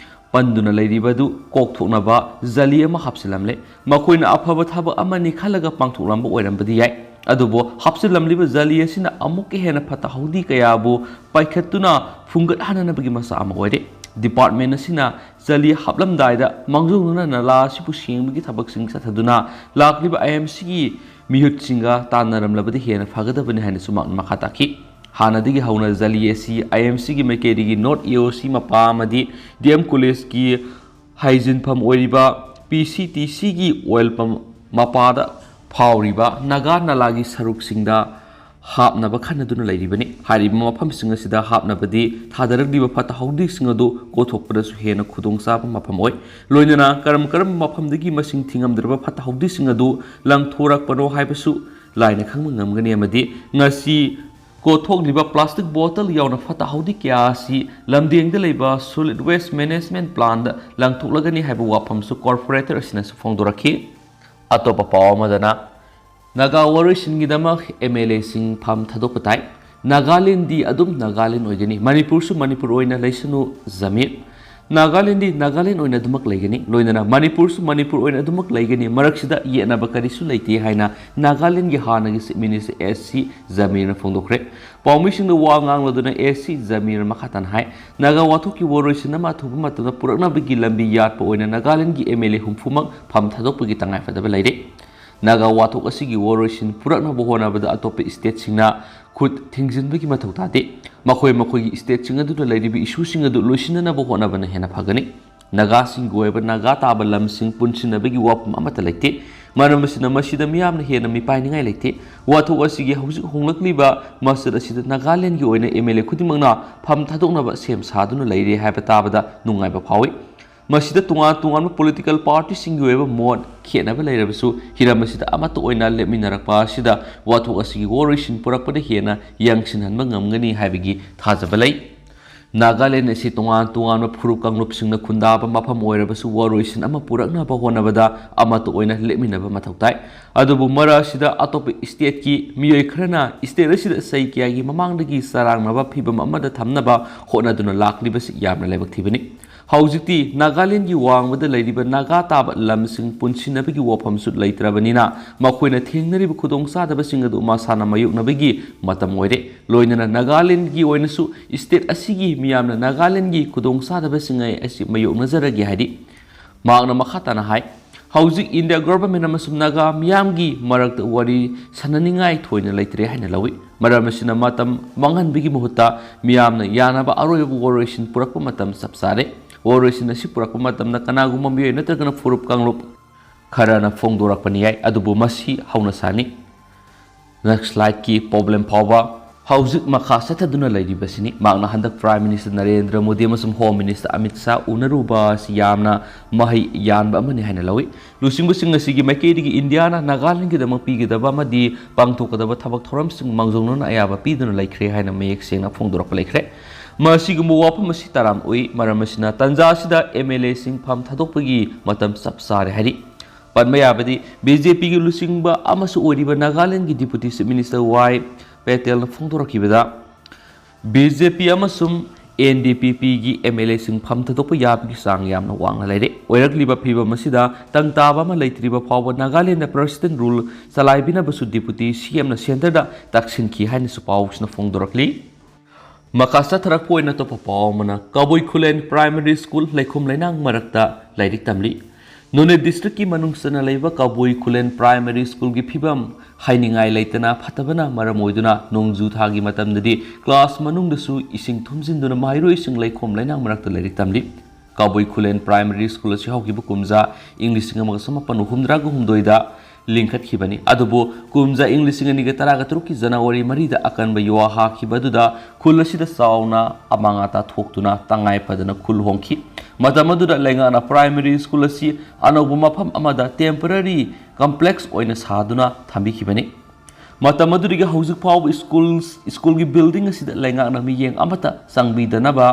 ꯄꯟꯗꯨꯅ ꯂꯩꯔꯤꯕ ꯑꯗꯨ ꯀꯣꯛꯊꯣꯛꯅꯕ ꯖꯂꯤ ꯑꯃ ꯍꯥꯞꯆꯤꯜꯂꯝꯂꯦ꯫ ꯃꯈꯣꯏꯅ ꯑꯐꯕ ꯊꯕꯛ ꯑꯃꯅꯤ ꯈꯜꯂꯒ ꯄꯥꯡꯊꯣꯛꯂꯝꯕ ꯑꯣꯏꯔꯝꯕꯗꯤ ꯌꯥꯏ, ꯑꯗꯨꯕꯨ ꯍꯥꯞꯆꯤꯜꯂꯝꯂꯤꯕ ꯖꯂꯤ ꯑꯁꯤꯅ ꯑꯃꯨꯛꯀ ꯍꯦꯟꯅ ꯐꯠꯇ ꯍꯥꯎꯗꯤ ꯀꯌꯥꯕꯨ ꯄꯥꯏꯈꯠꯇꯨꯅ ꯐꯨꯡꯒꯠꯍꯟꯅꯕꯒꯤ ꯃꯆꯥꯛ ꯑꯃ ꯑꯣꯏꯔꯦ꯫ ꯗꯤꯄꯥꯔꯠꯃꯦꯟ ꯑꯁꯤꯅ ꯖꯂꯤ ꯍꯥꯞꯂꯝꯗꯥꯏꯗ ꯃꯥꯡꯖꯧꯅꯅ ꯅꯂꯥ ꯑꯁꯤꯕꯨ ꯁꯦꯡꯕꯒꯤ ꯊꯕꯛꯁꯤꯡ ꯆꯠꯊꯗꯨꯅ ꯂꯥꯛꯂꯤꯕ ꯑꯥꯏ ꯑꯦꯝ ꯁꯤꯒꯤ ꯃꯤꯍꯨꯠꯁꯤꯡꯒ ꯇꯥꯟꯅꯔꯝꯂꯕꯗꯤ ꯍꯦꯟꯅ ꯐꯒꯗꯕꯅꯤ ꯍꯥꯏꯅꯁꯨ ꯃꯍꯥꯛꯅ ꯃꯈꯥ ꯇꯥꯈꯤ꯫ ꯍꯥꯟꯅꯗꯒꯤ ꯍꯧꯅ ꯖꯂꯤ ꯑꯁꯤ ꯑꯥꯏ ꯑꯦꯝ ꯁꯤꯒꯤ ꯃꯥꯏꯀꯩꯗꯒꯤ ꯅꯣꯔꯠ ꯑꯦ ꯑꯣ ꯁꯤ ꯃꯄꯥ ꯑꯃꯗꯤ ꯗꯤ ꯑꯦꯝ ꯀꯣꯂꯦꯖꯀꯤ ꯍꯥꯏꯖꯤꯟꯐꯝ ꯑꯣꯏꯔꯤꯕ ꯄꯤ ꯁꯤ ꯇꯤ ꯁꯤꯒꯤ ꯑꯣꯏꯜ ꯄꯝ ꯃꯄꯥꯗ ꯐꯥꯎꯔꯤꯕ ꯅꯥꯒꯥ ꯅꯂꯥꯒꯤ ꯁꯔꯨꯛꯁꯤꯡꯗ ꯍꯥꯞꯅꯕ ꯈꯟꯅꯗꯨꯅ ꯂꯩꯔꯤꯕꯅꯤ꯫ ꯍꯥꯏꯔꯤꯕ ꯃꯐꯝꯁꯤꯡ ꯑꯁꯤꯗ ꯍꯥꯞꯅꯕꯗꯤ ꯊꯥꯗꯔꯛꯂꯤꯕ ꯐꯠꯇ ꯍꯥꯎꯗꯤꯁꯤꯡ ꯑꯗꯨ ꯀꯣꯊꯣꯛꯄꯗꯁꯨ ꯍꯦꯟꯅ ꯈꯨꯗꯣꯡꯆꯥꯕ ꯃꯐꯝ ꯑꯣꯏ꯫ ꯂꯣꯏꯅꯅ ꯀꯔꯝ ꯀꯔꯝꯕ ꯃꯐꯝꯗꯒꯤ ꯃꯁꯤꯡ ꯊꯤꯉꯝꯗ꯭ꯔꯕ ꯐꯠꯇ ꯍꯥꯎꯗꯤꯁꯤꯡ ꯑꯗꯨ ꯂꯪꯊꯣꯔꯛꯄꯅꯣ ꯍꯥꯏꯕꯁꯨ ꯂꯥꯏꯅ ꯈꯪꯕ ꯉꯝꯒꯅꯤ, ꯑꯃꯗꯤ ꯉꯁꯤ ꯀꯣꯊꯣꯛꯂꯤꯕ ꯄ꯭ꯂꯥꯁꯇꯤꯛ ꯕꯣꯇꯜ ꯌꯥꯎꯅ ꯐꯠꯇ ꯍꯥꯎꯗꯤ ꯀꯌꯥ ꯑꯁꯤ ꯂꯝꯗꯦꯡꯗ ꯂꯩꯕ Solid Waste Management Plantꯗ ꯂꯪꯊꯣꯛꯂꯒꯅꯤ ꯍꯥꯏꯕ ꯋꯥꯐꯝꯁꯨ ꯀꯣꯔꯄꯣꯔꯦꯇꯔ ꯑꯁꯤꯅꯁꯨ ꯐꯣꯡꯗꯣꯔꯛꯈꯤ꯫ ꯑꯇꯣꯞꯄ ꯄꯥꯎ ꯑꯃꯗꯅ, ꯅꯥꯒꯥ ꯋꯥꯔꯣꯏꯁꯤꯟꯒꯤꯗꯃꯛ MLAꯁꯤꯡ ꯐꯝ ꯊꯥꯗꯣꯛꯄ ꯇꯥꯏ꯫ ꯅꯥꯒꯥꯂꯦꯟꯗꯤ ꯑꯗꯨꯝ ꯅꯥꯒꯥꯂꯦꯟ ꯑꯣꯏꯒꯅꯤ, ꯃꯅꯤꯄꯨꯔꯁꯨ ꯃꯅꯤꯄꯨꯔ ꯑꯣꯏꯅ ꯂꯩꯁꯅꯨ, ꯖꯃꯤꯔ꯫ ꯅꯥꯒꯥꯂꯦꯟꯗꯤ ꯅꯥꯒꯥꯂꯦꯟ ꯑꯣꯏꯅ ꯑꯗꯨꯃꯛ ꯂꯩꯒꯅꯤ, ꯂꯣꯏꯅꯅ ꯃꯅꯤꯄꯨꯔꯁꯨ ꯃꯅꯤꯄꯨꯔ ꯑꯣꯏꯅ ꯑꯗꯨꯃꯛ ꯂꯩꯒꯅꯤ, ꯃꯔꯛꯁꯤꯗ ꯌꯦꯠꯅꯕ ꯀꯔꯤꯁꯨ ꯂꯩꯇꯦ ꯍꯥꯏꯅ ꯅꯥꯒꯥꯂꯦꯟꯒꯤ ꯍꯥꯟꯅꯒꯤ Chief Minister S C ꯖꯃꯤꯔꯅ ꯐꯣꯡꯗꯣꯛꯈ꯭ꯔꯦ꯫ ꯄꯥꯎꯃꯤꯁꯤꯡꯗ ꯋꯥ ꯉꯥꯡꯂꯗꯨꯅ S C ꯖꯃꯤꯔꯅ ꯃꯈꯥ ꯇꯥꯅ ꯍꯥꯏ, ꯅꯥꯒꯥ ꯋꯥꯊꯣꯛꯀꯤ ꯋꯥꯔꯣꯏꯁꯤꯟ ꯑꯃ ꯑꯊꯨꯕ ꯃꯇꯝꯗ ꯄꯨꯔꯛꯅꯕꯒꯤ ꯂꯝꯕꯤ ꯌꯥꯠꯄ ꯑꯣꯏꯅ ꯅꯥꯒꯥꯂꯦꯟꯒꯤ MLA ꯍꯨꯝꯐꯨꯃꯛ ꯐꯝ ꯊꯥꯗꯣꯛꯄꯒꯤ ꯇꯉꯥꯏꯐꯗꯕ ꯂꯩꯔꯦ꯫ ꯅꯥꯒꯥ ꯋꯥꯊꯣꯛ ꯑꯁꯤꯒꯤ ꯋꯥꯔꯣꯏꯁꯤꯟ ꯄꯨꯔꯛꯅꯕ ꯍꯣꯠꯅꯕꯗ ꯑꯇꯣꯞꯄ stateꯁꯤꯡꯅ ꯈꯨꯠ ꯊꯤꯡꯖꯤꯟꯕꯒꯤ ꯃꯊꯧ ꯇꯥꯗꯦ꯫ ꯃꯈꯣꯏ ꯃꯈꯣꯏꯒꯤ stateꯁꯤꯡ ꯑꯗꯨꯗ ꯂꯩꯔꯤꯕ issueꯁꯤꯡ ꯑꯗꯨ ꯂꯣꯏꯁꯤꯟꯅꯅꯕ ꯍꯣꯠꯅꯕꯅ ꯍꯦꯟꯅ ꯐꯒꯅꯤ꯫ ꯅꯥꯒꯥꯁꯤꯡꯒꯤ ꯑꯣꯏꯕ ꯅꯥꯒꯥ ꯇꯥꯕ ꯂꯝꯁꯤꯡ ꯄꯨꯟꯁꯤꯟꯅꯕꯒꯤ ꯋꯥꯐꯝ ꯑꯃꯠꯇ ꯂꯩꯇꯦ꯫ ꯃꯔꯝ ꯑꯁꯤꯅ, ꯃꯁꯤꯗ ꯃꯤꯌꯥꯝꯅ ꯍꯦꯟꯅ ꯃꯤꯄꯥꯏꯅꯤꯡꯉꯥꯏ ꯂꯩꯇꯦ꯫ ꯋꯥꯊꯣꯛ ꯑꯁꯤꯒꯤ ꯍꯧꯖꯤꯛ ꯍꯣꯡꯂꯛꯂꯤꯕ ꯃꯆꯠ ꯑꯁꯤꯗ ꯅꯥꯒꯥꯂꯦꯟꯒꯤ ꯑꯣꯏꯅ MLA ꯈꯨꯗꯤꯡꯃꯛꯅ ꯐꯝ ꯊꯥꯗꯣꯛꯅꯕ ꯁꯦꯝ ꯁꯥꯗꯨꯅ ꯂꯩꯔꯦ ꯍꯥꯏꯕ ꯇꯥꯕꯗ ꯅꯨꯡꯉꯥꯏꯕ ꯐꯥꯎꯏ꯫ ꯃꯁꯤꯗ ꯇꯣꯉꯥꯟ ꯇꯣꯉꯥꯟꯕ political partyꯁꯤꯡꯒꯤ ꯑꯣꯏꯕ ꯃꯣꯠ ꯈꯦꯠꯅꯕ ꯂꯩꯔꯕꯁꯨ, ꯍꯤꯔꯝ ꯑꯁꯤꯗ ꯑꯃꯠꯇ ꯑꯣꯏꯅ ꯂꯦꯞꯃꯤꯟꯅꯔꯛꯄ ꯑꯁꯤꯗ ꯋꯥꯊꯣꯛ ꯑꯁꯤꯒꯤ ꯋꯥꯔꯣꯏꯁꯤꯟ ꯄꯨꯔꯛꯄꯗ ꯍꯦꯟꯅ ꯌꯥꯡꯁꯤꯟꯍꯟꯕ ꯉꯝꯒꯅꯤ ꯍꯥꯏꯕꯒꯤ ꯊꯥꯖꯕ ꯂꯩ꯫ ꯅꯥꯒꯥꯂꯦꯟ ꯑꯁꯤ ꯇꯣꯉꯥꯟ ꯇꯣꯉꯥꯟꯕ ꯐꯨꯔꯨꯞ ꯀꯥꯡꯂꯨꯞꯁꯤꯡꯅ ꯈꯨꯟꯗꯥꯕ ꯃꯐꯝ ꯑꯣꯏꯔꯕꯁꯨ, ꯋꯥꯔꯣꯏꯁꯤꯟ ꯑꯃ ꯄꯨꯔꯛꯅꯕ ꯍꯣꯠꯅꯕꯗ ꯑꯃꯠꯇ ꯑꯣꯏꯅ ꯂꯦꯞꯃꯤꯟꯅꯕ ꯃꯊꯧ ꯇꯥꯏ꯫ ꯑꯗꯨꯕꯨ ꯃꯔꯛ ꯑꯁꯤꯗ ꯑꯇꯣꯞꯄ stateꯀꯤ ꯃꯤꯑꯣꯏ ꯈꯔꯅ state ꯑꯁꯤꯗ ꯆꯍꯤ ꯀꯌꯥꯒꯤ ꯃꯃꯥꯡꯗꯒꯤ ꯆꯔꯥꯡꯅꯕ ꯐꯤꯚꯝ ꯑꯃꯗ ꯊꯝꯅꯕ ꯍꯣꯠꯅꯗꯨꯅ ꯂꯥꯛꯂꯤꯕꯁꯤ ꯌꯥꯝꯅ ꯂꯥꯏꯕꯛ ꯊꯤꯕꯅꯤ꯫ ꯍꯧꯖꯤꯛꯇꯤ ꯅꯥꯒꯥꯂꯦꯟꯒꯤ ꯋꯥꯡꯃꯗ ꯂꯩꯔꯤꯕ ꯅꯥꯒꯥ ꯇꯥꯕ ꯂꯝꯁꯤꯡ ꯄꯨꯟꯁꯤꯟꯅꯕꯒꯤ ꯋꯥꯐꯝꯁꯨ ꯂꯩꯇ꯭ꯔꯕꯅꯤꯅ, ꯃꯈꯣꯏꯅ ꯊꯦꯡꯅꯔꯤꯕ ꯈꯨꯗꯣꯡꯆꯥꯗꯕꯁꯤꯡ ꯑꯗꯨ ꯃꯁꯥꯅ ꯃꯥꯌꯣꯛꯅꯕꯒꯤ ꯃꯇꯝ ꯑꯣꯏꯔꯦ꯫ ꯂꯣꯏꯅꯅ ꯅꯥꯒꯥꯂꯦꯟꯒꯤ ꯑꯣꯏꯅꯁꯨ state ꯑꯁꯤꯒꯤ ꯃꯤꯌꯥꯝꯅ ꯅꯥꯒꯥꯂꯦꯟꯒꯤ ꯈꯨꯗꯣꯡꯆꯥꯗꯕꯁꯤꯡ ꯑꯁꯤ ꯃꯥꯌꯣꯛꯅꯖꯔꯒꯦ ꯍꯥꯏꯔꯤ꯫ ꯃꯍꯥꯛꯅ ꯃꯈꯥ ꯇꯥꯅ ꯍꯥꯏ, ꯍꯧꯖꯤꯛ India government ꯑꯃꯁꯨꯡ ꯅꯥꯒꯥ ꯃꯤꯌꯥꯝꯒꯤ ꯃꯔꯛꯇ ꯋꯥꯔꯤ ꯁꯥꯟꯅꯅꯤꯡꯉꯥꯏ ꯊꯣꯏꯅ ꯂꯩꯇ꯭ꯔꯦ ꯍꯥꯏꯅ ꯂꯧꯏ꯫ ꯃꯔꯝ ꯑꯁꯤꯅ, ꯃꯇꯝ ꯃꯥꯡꯍꯟꯕꯒꯤ ꯃꯍꯨꯠꯇ ꯃꯤꯌꯥꯝꯅ ꯌꯥꯅꯕ ꯑꯔꯣꯏꯕ ꯋꯥꯔꯣꯏꯁꯤꯟ ꯄꯨꯔꯛꯄ ꯃꯇꯝ ꯆꯞ ꯆꯥꯔꯦ꯫ ꯋꯥꯔꯣꯏꯁꯤꯟ ꯑꯁꯤ ꯄꯨꯔꯛꯄ ꯃꯇꯝꯗ ꯀꯅꯥꯒꯨꯝꯕ ꯃꯤꯑꯣꯏ ꯅꯠꯇ꯭ꯔꯒꯅ ꯐꯨꯔꯨꯞ ꯀꯥꯡꯂꯨꯞ ꯈꯔꯅ ꯐꯣꯡꯗꯣꯔꯛꯄꯅꯤ ꯌꯥꯏ, ꯑꯗꯨꯕꯨ ꯃꯁꯤ ꯍꯧꯅꯁꯥꯅꯤ꯫ ꯅꯛꯁꯂꯥꯏꯠꯀꯤ ꯄ꯭ꯔꯣꯕ꯭ꯂꯦꯝ ꯐꯥꯎꯕ ꯍꯧꯖꯤꯛ ꯃꯈꯥ ꯆꯠꯊꯗꯨꯅ ꯂꯩꯔꯤꯕꯁꯤꯅꯤ꯫ ꯃꯍꯥꯛꯅ ꯍꯟꯗꯛ ꯄ꯭ꯔꯥꯏꯝ ꯃꯤꯅꯤꯁꯇꯔ ꯅꯔꯦꯟꯗ꯭ꯔ ꯃꯣꯗꯤ ꯑꯃꯁꯨꯡ ꯍꯣꯝ ꯃꯤꯅꯤꯁꯇꯔ ꯑꯃꯤꯠ ꯁꯥꯍ ꯎꯅꯔꯨꯕ ꯑꯁꯤ ꯌꯥꯝꯅ ꯃꯍꯩ ꯌꯥꯟꯕ ꯑꯃꯅꯤ ꯍꯥꯏꯅ ꯂꯧꯏ꯫ ꯂꯨꯆꯤꯡꯕꯁꯤꯡ ꯑꯁꯤꯒꯤ ꯃꯥꯏꯀꯩꯗꯒꯤ ꯏꯟꯗꯤꯌꯥꯅ ꯅꯥꯒꯥꯂꯦꯟꯒꯤꯗꯃꯛ ꯄꯤꯒꯗꯕ ꯑꯃꯗꯤ ꯄꯥꯡꯊꯣꯛꯀꯗꯕ ꯊꯕꯛ ꯊꯧꯔꯝꯁꯤꯡ ꯃꯥꯡꯖꯧꯅꯅ ꯑꯌꯥꯕ ꯄꯤꯗꯨꯅ ꯂꯩꯈ꯭ꯔꯦ ꯍꯥꯏꯅ ꯃꯌꯦꯛ ꯁꯦꯡꯅ ꯐꯣꯡꯗꯣꯔꯛꯄ ꯂꯩꯈ꯭ꯔꯦ꯫ ꯃꯁꯤꯒꯨꯝꯕ ꯋꯥꯐꯝ ꯑꯁꯤ ꯇꯔꯥꯝꯅ ꯑꯣꯛꯏ꯫ ꯃꯔꯝ ꯑꯁꯤꯅ ꯇꯥꯟꯖꯥ ꯑꯁꯤꯗ ꯑꯦꯝ ꯑꯦꯜ ꯑꯦꯁꯤꯡ ꯐꯝ ꯊꯥꯗꯣꯛꯄꯒꯤ ꯃꯇꯝ ꯆꯞ ꯆꯥꯔꯦ ꯍꯥꯏꯔꯤ꯫ ꯄꯟꯕ ꯌꯥꯕꯗꯤ ꯕꯤ ꯖꯦ ꯄꯤꯒꯤ ꯂꯨꯆꯤꯡꯕ ꯑꯃꯁꯨ ꯑꯣꯏꯔꯤꯕ ꯅꯥꯒꯥꯂꯦꯟꯒꯤ ꯗꯤꯄꯨꯇꯤ ꯆꯤꯐ ꯃꯤꯅꯤꯁꯇꯔ ꯋꯥꯏ ꯄꯦꯇꯦꯜꯅ ꯐꯣꯡꯗꯣꯔꯛꯈꯤꯕꯗ, ꯕꯤ ꯖꯦ ꯄꯤ ꯑꯃꯁꯨꯡ ꯑꯦꯟ ꯗꯤ ꯄꯤ ꯄꯤꯒꯤ ꯑꯦꯝ ꯑꯦꯜ ꯑꯦꯁꯤꯡ ꯐꯝ ꯊꯥꯗꯣꯛꯄ ꯌꯥꯕꯒꯤ ꯆꯥꯡ ꯌꯥꯝꯅ ꯋꯥꯡꯅ ꯂꯩꯔꯦ꯫ ꯑꯣꯏꯔꯛꯂꯤꯕ ꯐꯤꯕꯝ ꯑꯁꯤꯗ ꯇꯪ ꯇꯥꯕ ꯑꯃ ꯂꯩꯇ꯭ꯔꯤꯕ ꯐꯥꯎꯕ ꯅꯥꯒꯥꯂꯦꯟꯗ ꯄ꯭ꯔꯁꯤꯗꯦꯟ ꯔꯨꯜ ꯆꯂꯥꯏꯕꯤꯅꯕꯁꯨ ꯗꯤꯄꯨꯇꯤ ꯁꯤ ꯑꯦꯝꯅ ꯁꯦꯟꯇꯔꯗ ꯇꯛꯁꯤꯟꯈꯤ ꯍꯥꯏꯅꯁꯨ ꯄꯥꯎꯁꯤꯅ ꯐꯣꯡꯗꯣꯔꯛꯂꯤ꯫ ꯃꯈꯥ ꯆꯠꯊꯔꯛꯄ ꯑꯣꯏꯅ ꯑꯇꯣꯞꯄ ꯄꯥꯎ ꯑꯃꯅ, ꯀꯕꯨꯏ ꯈꯨꯂꯦꯟ ꯄ꯭ꯔꯥꯏꯃꯔꯤ ꯁ꯭ꯀꯨꯜ ꯂꯩꯈꯣꯝ ꯂꯩꯅꯥꯡ ꯃꯔꯛꯇ ꯂꯥꯏꯔꯤꯛ ꯇꯝꯂꯤ꯫ ꯅꯣꯅꯦ ꯗꯤꯁꯇ꯭ꯔꯤꯛꯀꯤ ꯃꯅꯨꯡ ꯆꯟꯅ ꯂꯩꯕ ꯀꯕꯨꯏ ꯈꯨꯂꯦꯟ ꯄ꯭ꯔꯥꯏꯃꯔꯤ ꯁ꯭ꯀꯨꯜꯒꯤ ꯐꯤꯕꯝ ꯍꯥꯏꯅꯤꯡꯉꯥꯏ ꯂꯩꯇꯅ ꯐꯠꯇꯕꯅ ꯃꯔꯝ ꯑꯣꯏꯗꯨꯅ ꯅꯣꯡꯖꯨ ꯊꯥꯒꯤ ꯃꯇꯝꯗꯗꯤ ꯀ꯭ꯂꯥꯁ ꯃꯅꯨꯡꯗꯁꯨ ꯏꯁꯤꯡ ꯊꯨꯝꯖꯤꯟꯗꯨꯅ ꯃꯍꯩꯔꯣꯏꯁꯤꯡ ꯂꯩꯈꯣꯝ ꯂꯩꯅꯥꯡ ꯃꯔꯛꯇ ꯂꯥꯏꯔꯤꯛ ꯇꯝꯂꯤ꯫ ꯀꯕꯨꯏ ꯈꯨꯂꯦꯟ ꯄ꯭ꯔꯥꯏꯃꯔꯤ ꯁ꯭ꯀꯨꯜ ꯑꯁꯤ ꯍꯧꯈꯤꯕ ꯀꯨꯝꯖꯥ ꯏꯪ ꯂꯤꯁꯤꯡ ꯑꯃꯒ ꯆꯃꯥꯄꯟ ꯍꯨꯝꯗ꯭ꯔꯥꯒ ꯍꯨꯝꯗꯣꯏꯗ ꯂꯤꯡꯈꯠꯈꯤꯕꯅꯤ꯫ ꯑꯗꯨꯕꯨ ꯀꯨꯝꯖꯥ ꯏꯪ ꯂꯤꯁꯤꯡ ꯑꯅꯤꯒ ꯇꯔꯥꯒ ꯇꯔꯨꯛꯀꯤ ꯖꯅꯋꯥꯔꯤ ꯃꯔꯤꯗ ꯑꯀꯟꯕ ꯌꯨꯋꯥ ꯍꯥꯈꯤꯕ ꯑꯗꯨꯗ ꯈꯨꯜ ꯑꯁꯤꯗ ꯆꯥꯎꯅ ꯑꯃꯥꯡ ꯑꯇꯥ ꯊꯣꯛꯇꯨꯅ ꯇꯉꯥꯏ ꯐꯗꯅ ꯈꯨꯜ ꯍꯣꯡꯈꯤ꯫ ꯃꯇꯝ ꯑꯗꯨꯗ ꯂꯩꯉꯥꯛꯅ ꯄ꯭ꯔꯥꯏꯃꯔꯤ ꯁ꯭ꯀꯨꯜ ꯑꯁꯤ ꯑꯅꯧꯕ ꯃꯐꯝ ꯑꯃꯗ ꯇꯦꯝꯄꯔꯔꯤ ꯀꯝꯄ꯭ꯂꯦꯛꯁ ꯑꯣꯏꯅ ꯁꯥꯗꯨꯅ ꯊꯝꯕꯤꯈꯤꯕꯅꯤ꯫ ꯃꯇꯝ ꯑꯗꯨꯗꯒꯤ ꯍꯧꯖꯤꯛ ꯐꯥꯎꯕ ꯁ꯭ꯀꯨꯜ, ꯁ꯭ꯀꯨꯜꯒꯤ ꯕꯤꯜꯗꯤꯡ ꯑꯁꯤꯗ ꯂꯩꯉꯥꯛꯅ ꯃꯤꯠꯌꯦꯡ ꯑꯃꯠꯇ ꯆꯪꯕꯤꯗꯅꯕ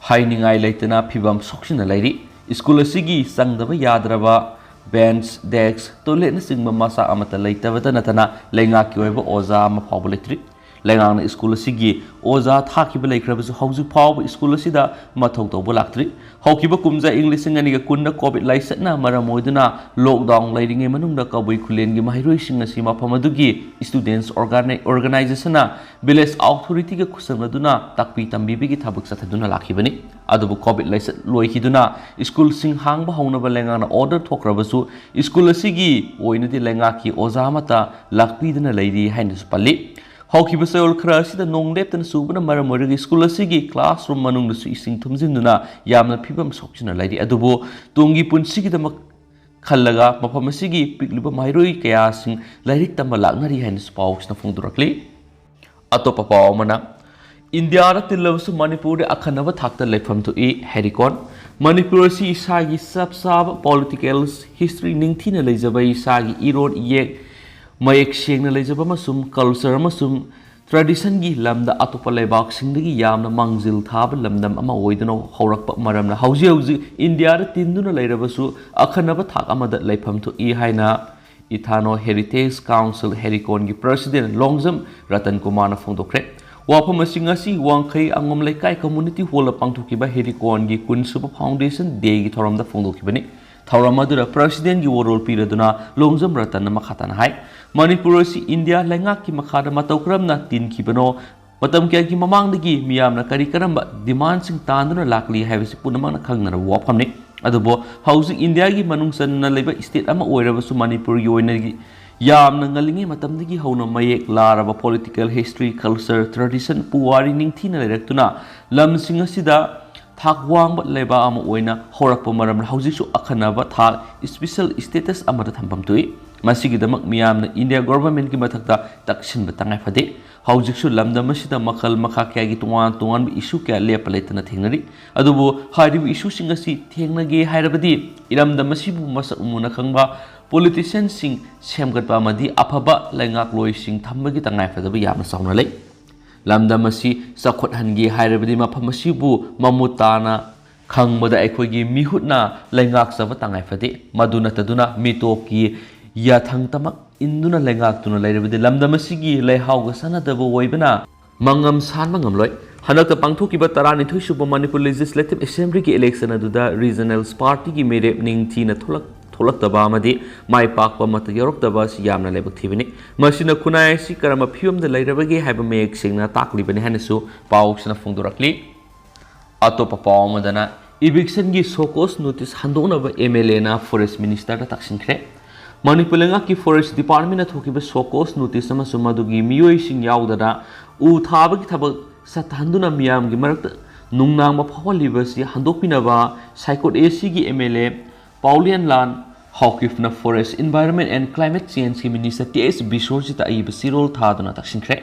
ꯍꯥꯏꯅꯤꯡꯉꯥꯏ ꯂꯩꯇꯅ ꯐꯤꯕꯝ ꯁꯣꯛꯆꯤꯟꯅ ꯂꯩꯔꯤ꯫ ꯁ꯭ꯀꯨꯜ ꯑꯁꯤꯒꯤ ꯆꯪꯗꯕ ꯌꯥꯗ꯭ꯔꯕ ꯕꯦꯟꯆ, ꯗꯦꯁ꯭ꯛ, ꯇꯣꯏꯂꯦꯠꯅꯆꯤꯡꯕ ꯃꯆꯥꯛ ꯑꯃꯠꯇ ꯂꯩꯇꯕꯇ ꯅꯠꯇꯅ ꯂꯩꯉꯥꯛꯀꯤ ꯑꯣꯏꯕ ꯑꯣꯖꯥ ꯑꯃ ꯐꯥꯎꯕ ꯂꯩꯇ꯭ꯔꯤ꯫ ꯂꯩꯉꯥꯛꯅ ꯁ꯭ꯀꯨꯜ ꯑꯁꯤꯒꯤ ꯑꯣꯖꯥ ꯊꯥꯈꯤꯕ ꯂꯩꯈ꯭ꯔꯕꯁꯨ ꯍꯧꯖꯤꯛ ꯐꯥꯎꯕ ꯁ꯭ꯀꯨꯜ ꯑꯁꯤꯗ ꯃꯊꯧ ꯇꯧꯕ ꯂꯥꯛꯇ꯭ꯔꯤ꯫ ꯍꯧꯈꯤꯕ ꯀꯨꯝꯖꯥ ꯏꯪ ꯂꯤꯁꯤꯡ ꯑꯅꯤꯒ ꯀꯨꯟꯗ ꯀꯣꯚꯤꯗ ꯂꯥꯏꯆꯠꯅ ꯃꯔꯝ ꯑꯣꯏꯗꯨꯅ ꯂꯣꯛꯗꯥꯎꯟ ꯂꯩꯔꯤꯉꯩ ꯃꯅꯨꯡꯗ ꯀꯕꯨꯏ ꯈꯨꯂꯦꯟꯒꯤ ꯃꯍꯩꯔꯣꯏꯁꯤꯡ ꯑꯁꯤ ꯃꯐꯝ ꯑꯗꯨꯒꯤ ꯁ꯭ꯇꯨꯗꯦꯟꯠꯁ ꯑꯣꯔꯒꯅꯥꯏ-, ꯑꯣꯔꯒꯅꯥꯏꯖꯦꯁꯟꯅ ꯚꯤꯂꯦꯖ ꯑꯣꯊꯣꯔꯤꯇꯤꯒ ꯈꯨꯠꯁꯝꯅꯗꯨꯅ ꯇꯥꯛꯄꯤ ꯇꯝꯕꯤꯕꯒꯤ ꯊꯕꯛ ꯆꯠꯊꯗꯨꯅ ꯂꯥꯛꯈꯤꯕꯅꯤ꯫ ꯑꯗꯨꯕꯨ ꯀꯣꯚꯤꯗ ꯂꯥꯏꯆꯠ ꯂꯣꯏꯈꯤꯗꯨꯅ ꯁ꯭ꯀꯨꯜꯁꯤꯡ ꯍꯥꯡꯕ ꯍꯧꯅꯕ ꯂꯩꯉꯥꯛꯅ ꯑꯣꯔꯗꯔ ꯊꯣꯛꯈ꯭ꯔꯕꯁꯨ ꯁ꯭ꯀꯨꯜ ꯑꯁꯤꯒꯤ ꯑꯣꯏꯅꯗꯤ ꯂꯩꯉꯥꯛꯀꯤ ꯑꯣꯖꯥ ꯑꯃꯠꯇ ꯂꯥꯛꯄꯤꯗꯨꯅ ꯂꯩꯔꯤ ꯍꯥꯏꯅꯁꯨ ꯄꯜꯂꯤ꯫ ꯍꯧꯈꯤꯕ ꯆꯌꯣꯜ ꯈꯔ ꯑꯁꯤꯗ ꯅꯣꯡ ꯂꯦꯞꯇꯅ ꯆꯨꯕꯅ ꯃꯔꯝ ꯑꯣꯏꯔꯒ ꯁ꯭ꯀꯨꯜ ꯑꯁꯤꯒꯤ ꯀ꯭ꯂꯥꯁꯔꯨꯝ ꯃꯅꯨꯡꯗꯁꯨ ꯏꯁꯤꯡ ꯊꯨꯝꯖꯤꯟꯗꯨꯅ ꯌꯥꯝꯅ ꯐꯤꯕꯝ ꯁꯣꯛꯆꯤꯟꯅ ꯂꯩꯔꯤ꯫ ꯑꯗꯨꯕꯨ ꯇꯨꯡꯒꯤ ꯄꯨꯟꯁꯤꯒꯤꯗꯃꯛ ꯈꯜꯂꯒ ꯃꯐꯝ ꯑꯁꯤꯒꯤ ꯄꯤꯛꯂꯤꯕ ꯃꯍꯩꯔꯣꯏ ꯀꯌꯥꯁꯤꯡ ꯂꯥꯏꯔꯤꯛ ꯇꯝꯕ ꯂꯥꯛꯅꯔꯤ ꯍꯥꯏꯅꯁꯨ ꯄꯥꯎꯁꯤꯅ ꯐꯣꯡꯗꯣꯔꯛꯂꯤ꯫ ꯑꯇꯣꯞꯄ ꯄꯥꯎ ꯑꯃꯅ, ꯏꯟꯗꯤꯌꯥꯗ ꯇꯤꯜꯂꯕꯁꯨ ꯃꯅꯤꯄꯨꯔꯗ ꯑꯈꯟꯅꯕ ꯊꯥꯛꯇ ꯂꯩꯐꯝ ꯊꯣꯛꯏ ꯍꯦꯔꯤꯀꯣꯟ꯫ ꯃꯅꯤꯄꯨꯔ ꯑꯁꯤ ꯏꯁꯥꯒꯤ ꯆꯞ ꯆꯥꯕ political history ꯅꯤꯡꯊꯤꯅ ꯂꯩꯖꯕ, ꯏꯁꯥꯒꯤ ꯏꯔꯣꯟ ꯏꯌꯦꯛ ꯃꯌꯦꯛ ꯁꯦꯡꯅ ꯂꯩꯖꯕ ꯑꯃꯁꯨꯡ culture ꯑꯃꯁꯨꯡ traditionꯒꯤ ꯂꯝꯗ ꯑꯇꯣꯞꯄ ꯂꯩꯕꯥꯛꯁꯤꯡꯗꯒꯤ ꯌꯥꯝꯅ ꯃꯥꯡꯖꯤꯜ ꯊꯥꯕ ꯂꯝꯗꯝ ꯑꯃ ꯑꯣꯏꯗꯨꯅ ꯍꯧꯔꯛꯄ ꯃꯔꯝꯅ ꯍꯧꯖꯤꯛ ꯍꯧꯖꯤꯛ ꯏꯟꯗꯤꯌꯥꯗ ꯇꯤꯟꯗꯨꯅ ꯂꯩꯔꯕꯁꯨ ꯑꯈꯟꯅꯕ ꯊꯥꯛ ꯑꯃꯗ ꯂꯩꯐꯝ ꯊꯣꯛꯏ ꯍꯥꯏꯅ Ethno Heritage Council ꯍꯦꯔꯤꯀꯣꯟꯒꯤ president Longjam Ratan ꯀꯨꯃꯥꯔꯅ ꯐꯣꯡꯗꯣꯛꯈ꯭ꯔꯦ꯫ ꯋꯥꯐꯝ ꯑꯁꯤ ꯉꯁꯤ ꯋꯥꯡꯈꯩ ꯑꯉꯣꯝ ꯂꯩꯀꯥꯏ community hallꯗ ꯄꯥꯡꯊꯣꯛꯈꯤꯕ ꯍꯦꯔꯤꯀꯣꯟꯒꯤ ꯀꯨꯟꯁꯨꯕ foundation dayꯒꯤ ꯊꯧꯔꯝꯗ ꯐꯣꯡꯗꯣꯛꯈꯤꯕꯅꯤ꯫ ꯊꯧꯔꯝ ꯑꯗꯨꯗ presidentꯒꯤ ꯋꯥꯔꯣꯜ ꯄꯤꯔꯗꯨꯅ ꯂꯣꯡꯖꯝ ꯔꯇꯟꯅ ꯃꯈꯥ ꯇꯥꯅ ꯍꯥꯏ, ꯃꯅꯤꯄꯨꯔ ꯑꯁꯤ ꯏꯟꯗꯤꯌꯥ ꯂꯩꯉꯥꯛꯀꯤ ꯃꯈꯥꯗ ꯃꯇꯧ ꯀꯔꯝꯅ ꯇꯤꯟꯈꯤꯕꯅꯣ, ꯃꯇꯝ ꯀꯌꯥꯒꯤ ꯃꯃꯥꯡꯗꯒꯤ ꯃꯤꯌꯥꯝꯅ ꯀꯔꯤ ꯀꯔꯝꯕ demandꯁꯤꯡ ꯇꯥꯟꯗꯨꯅ ꯂꯥꯛꯂꯤ ꯍꯥꯏꯕꯁꯤ ꯄꯨꯝꯅꯃꯛꯅ ꯈꯪꯅꯔꯕ ꯋꯥꯐꯝꯅꯤ꯫ ꯑꯗꯨꯕꯨ ꯍꯧꯖꯤꯛ ꯏꯟꯗꯤꯌꯥꯒꯤ ꯃꯅꯨꯡ ꯆꯟꯅ ꯂꯩꯕ state ꯑꯃ ꯑꯣꯏꯔꯕꯁꯨ ꯃꯅꯤꯄꯨꯔꯒꯤ ꯑꯣꯏꯅꯗꯤ ꯌꯥꯝꯅ ꯉꯜꯂꯤꯉꯩ ꯃꯇꯝꯗꯒꯤ ꯍꯧꯅ ꯃꯌꯦꯛ ꯂꯥꯔꯕ political history, culture, tradition, ꯄꯨꯋꯥꯔꯤ ꯅꯤꯡꯊꯤꯅ ꯂꯩꯔꯛꯇꯨꯅ ꯂꯝꯁꯤꯡ ꯑꯁꯤꯗ ꯊꯥꯛ ꯋꯥꯡꯕ ꯂꯩꯕꯥꯛ ꯑꯃ ꯑꯣꯏꯅ ꯍꯧꯔꯛꯄ ꯃꯔꯝꯅ ꯍꯧꯖꯤꯛꯁꯨ ꯑꯈꯟꯅꯕ ꯊꯥꯛ special status ꯑꯃꯗ ꯊꯝꯐꯝ ꯊꯣꯛꯏ꯫ ꯃꯁꯤꯒꯤꯗꯃꯛ ꯃꯤꯌꯥꯝꯅ ꯏꯟꯗꯤꯌꯥ governmentꯀꯤ ꯃꯊꯛꯇ ꯇꯛꯁꯤꯟꯕ ꯇꯉꯥꯏ ꯐꯗꯦ꯫ ꯍꯧꯖꯤꯛꯁꯨ ꯂꯝꯗꯝ ꯑꯁꯤꯗ ꯃꯈꯜ ꯃꯈꯥ ꯀꯌꯥꯒꯤ ꯇꯣꯉꯥꯟ ꯇꯣꯉꯥꯟꯕ issue ꯀꯌꯥ ꯂꯦꯞꯄ ꯂꯩꯇꯅ ꯊꯦꯡꯅꯔꯤ꯫ ꯑꯗꯨꯕꯨ ꯍꯥꯏꯔꯤꯕ issueꯁꯤꯡ ꯑꯁꯤ ꯊꯦꯡꯅꯒꯦ ꯍꯥꯏꯔꯕꯗꯤ ꯏꯔꯝꯗꯝ ꯑꯁꯤꯕꯨ ꯃꯁꯛ ꯃꯨꯟꯅ ꯈꯪꯕ politicianꯁꯤꯡ ꯁꯦꯝꯒꯠꯄ ꯑꯃꯗꯤ ꯑꯐꯕ ꯂꯩꯉꯥꯛꯂꯣꯏꯁꯤꯡ ꯊꯝꯕꯒꯤ ꯇꯉꯥꯏꯐꯗꯕ ꯌꯥꯝꯅ ꯆꯥꯎꯅ ꯂꯩ꯫ ꯂꯝꯗꯝ ꯑꯁꯤ ꯆꯥꯎꯈꯠꯍꯟꯒꯦ ꯍꯥꯏꯔꯕꯗꯤ ꯃꯐꯝ ꯑꯁꯤꯕꯨ ꯃꯃꯨꯠ ꯇꯥꯅ ꯈꯪꯕꯗ ꯑꯩꯈꯣꯏꯒꯤ ꯃꯤꯍꯨꯠꯅ ꯂꯩꯉꯥꯛꯆꯕ ꯇꯉꯥꯏ ꯐꯗꯦ꯫ ꯃꯗꯨ ꯅꯠꯇꯗꯨꯅ ꯃꯤꯇꯣꯞꯀꯤ ꯌꯥꯊꯪ ꯇꯃꯛ ꯏꯟꯗꯨꯅ ꯂꯩꯉꯥꯛꯇꯨꯅ ꯂꯩꯔꯕꯗꯤ ꯂꯝꯗꯝ ꯑꯁꯤꯒꯤ ꯂꯩꯍꯥꯎꯒ ꯆꯥꯟꯅꯗꯕ ꯑꯣꯏꯕꯅ ꯃꯉꯝ ꯁꯥꯟꯕ ꯉꯝꯂꯣꯏ꯫ ꯍꯟꯗꯛꯇ ꯄꯥꯡꯊꯣꯛꯈꯤꯕ ꯇꯔꯥꯅꯤꯊꯣꯏ ꯁꯨꯕ ꯃꯅꯤꯄꯨꯔ Legislative Assemblyꯒꯤ election ꯑꯗꯨꯗ regional partyꯒꯤ ꯃꯤꯔꯦꯞ ꯅꯤꯡꯊꯤꯅ ꯊꯣꯛꯂꯛ-, ꯊꯣꯛꯂꯛꯇꯕ ꯑꯃꯗꯤ ꯃꯥꯏ ꯄꯥꯛꯄ ꯑꯃꯠꯇ ꯌꯧꯔꯛꯇꯕ ꯑꯁꯤ ꯌꯥꯝꯅ ꯂꯥꯏꯕꯛ ꯊꯤꯕꯅꯤ꯫ ꯃꯁꯤꯅ ꯈꯨꯟꯅꯥꯏ ꯑꯁꯤ ꯀꯔꯝꯕ ꯐꯤꯕꯝꯗ ꯂꯩꯔꯕꯒꯦ ꯍꯥꯏꯕ ꯃꯌꯦꯛ ꯁꯦꯡꯅ ꯇꯥꯛꯂꯤꯕꯅꯤ ꯍꯥꯏꯅꯁꯨ ꯄꯥꯎꯁꯤꯅ ꯐꯣꯡꯗꯣꯔꯛꯂꯤ꯫ ꯑꯇꯣꯞꯄ ꯄꯥꯎ ꯑꯃꯗꯅ, evictionꯒꯤ show cause notice ꯍꯟꯗꯣꯛꯅꯕ MLAꯅ forest ministerꯗ ꯇꯛꯁꯤꯟꯈ꯭ꯔꯦ꯫ Manipur ꯂꯩꯉꯥꯛꯀꯤ forest departmentꯅ ꯊꯣꯛꯈꯤꯕ show cause notice ꯑꯃꯁꯨꯡ ꯃꯗꯨꯒꯤ ꯃꯤꯑꯣꯏꯁꯤꯡ ꯌꯥꯎꯗꯅ ꯎ ꯊꯥꯕꯒꯤ ꯊꯕꯛ ꯆꯠꯊꯍꯟꯗꯨꯅ ꯃꯤꯌꯥꯝꯒꯤ ꯃꯔꯛꯇ ꯅꯨꯡꯅꯥꯡꯕ ꯐꯥꯎꯍꯜꯂꯤꯕ ꯑꯁꯤ ꯍꯟꯗꯣꯛꯄꯤꯅꯕ ꯁꯥꯏꯀꯣꯠ ACꯒꯤ MLA ꯄꯥꯎꯂꯦꯟꯂꯥꯜ ꯍꯥꯎꯀꯤꯞꯅ Forest, Environment and Climate Changeꯀꯤ Minister ꯇꯤ ꯑꯦꯁ ꯕꯤꯁ꯭ꯋꯖꯤꯠꯇ ꯑꯏꯕ ꯆꯦꯔꯣꯜ ꯊꯥꯗꯨꯅ ꯇꯛꯁꯤꯟꯈ꯭ꯔꯦ꯫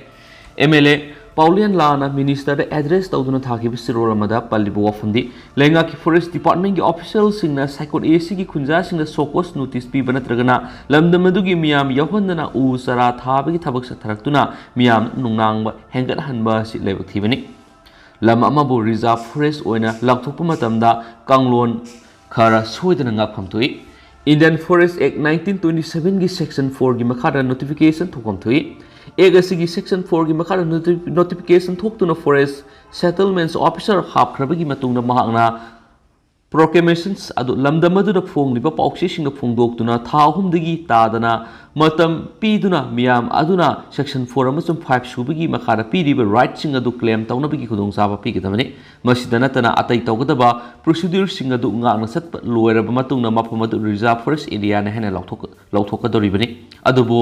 ꯑꯦꯝ ꯑꯦꯜ ꯑꯦ ꯄꯥꯎꯂꯦꯟ ꯂꯥꯅ Ministerꯗ address ꯇꯧꯗꯨꯅ ꯊꯥꯈꯤꯕ ꯆꯦꯔꯣꯜ ꯑꯃꯗ ꯄꯜꯂꯤꯕ ꯋꯥꯐꯝꯗꯤ, ꯂꯩꯉꯥꯛꯀꯤ Forest Departmentꯀꯤ officialꯁꯤꯡꯅ ꯁꯥꯏꯀꯣꯠ ꯑꯦ ꯁꯤꯒꯤ ꯈꯨꯟꯖꯥꯁꯤꯡꯗ show cause notice ꯄꯤꯕ ꯅꯠꯇ꯭ꯔꯒꯅ ꯂꯝꯗꯝ ꯑꯗꯨꯒꯤ ꯃꯤꯌꯥꯝ ꯌꯥꯎꯍꯟꯗꯅ ꯎ ꯆꯥꯔꯥ ꯊꯥꯕꯒꯤ ꯊꯕꯛ ꯆꯠꯊꯔꯛꯇꯨꯅ ꯃꯤꯌꯥꯝ ꯅꯨꯡꯅꯥꯡꯕ ꯍꯦꯟꯒꯠꯍꯟꯕ ꯑꯁꯤ ꯂꯥꯏꯕꯛ ꯊꯤꯕꯅꯤ꯫ ꯂꯝ ꯑꯃꯕꯨ reserve forest ꯑꯣꯏꯅ ꯂꯥꯎꯊꯣꯛꯄ ꯃꯇꯝꯗ ꯀꯥꯡꯂꯣꯟ ꯈꯔ ꯁꯣꯏꯗꯅ ꯉꯥꯛꯐꯝ ꯊꯣꯛꯏ꯫ Indian Forest Act nineteen twenty sevenꯒꯤ section fourꯒꯤ ꯃꯈꯥꯗ notification ꯊꯣꯛꯐꯝ ꯊꯣꯛꯏ꯫ Act ꯑꯁꯤꯒꯤ section fourꯒꯤ ꯃꯈꯥꯗ noti-, notification ꯊꯣꯛꯇꯨꯅ forest settlements officer ꯍꯥꯞꯈ꯭ꯔꯕꯒꯤ ꯃꯇꯨꯡꯗ ꯃꯍꯥꯛꯅ proclamations ꯑꯗꯨ ꯂꯝꯗꯝ ꯑꯗꯨꯗ ꯐꯣꯡꯂꯤꯕ ꯄꯥꯎꯆꯦꯁꯤꯡꯗ ꯐꯣꯡꯗꯣꯛꯇꯨꯅ ꯊꯥ ꯑꯍꯨꯝꯗꯒꯤ ꯇꯥꯗꯅ ꯃꯇꯝ ꯄꯤꯗꯨꯅ ꯃꯤꯌꯥꯝ ꯑꯗꯨꯅ section four ꯑꯃꯁꯨꯡ five ꯁꯨꯕꯒꯤ ꯃꯈꯥꯗ ꯄꯤꯔꯤꯕ rightꯁꯤꯡ ꯑꯗꯨ claim ꯇꯧꯅꯕꯒꯤ ꯈꯨꯗꯣꯡꯆꯥꯕ ꯄꯤꯒꯗꯕꯅꯤ꯫ ꯃꯁꯤꯗ ꯅꯠꯇꯅ ꯑꯇꯩ ꯇꯧꯒꯗꯕ procedureꯁꯤꯡ ꯑꯗꯨ ꯉꯥꯛꯅ ꯆꯠꯄ ꯂꯣꯏꯔꯕ ꯃꯇꯨꯡꯗ ꯃꯐꯝ ꯑꯗꯨ reserve forest areaꯅꯤ ꯍꯥꯏꯅ ꯂꯥꯎꯊꯣꯛ-, ꯂꯥꯎꯊꯣꯛꯀꯗꯧꯔꯤꯕꯅꯤ꯫ ꯑꯗꯨꯕꯨ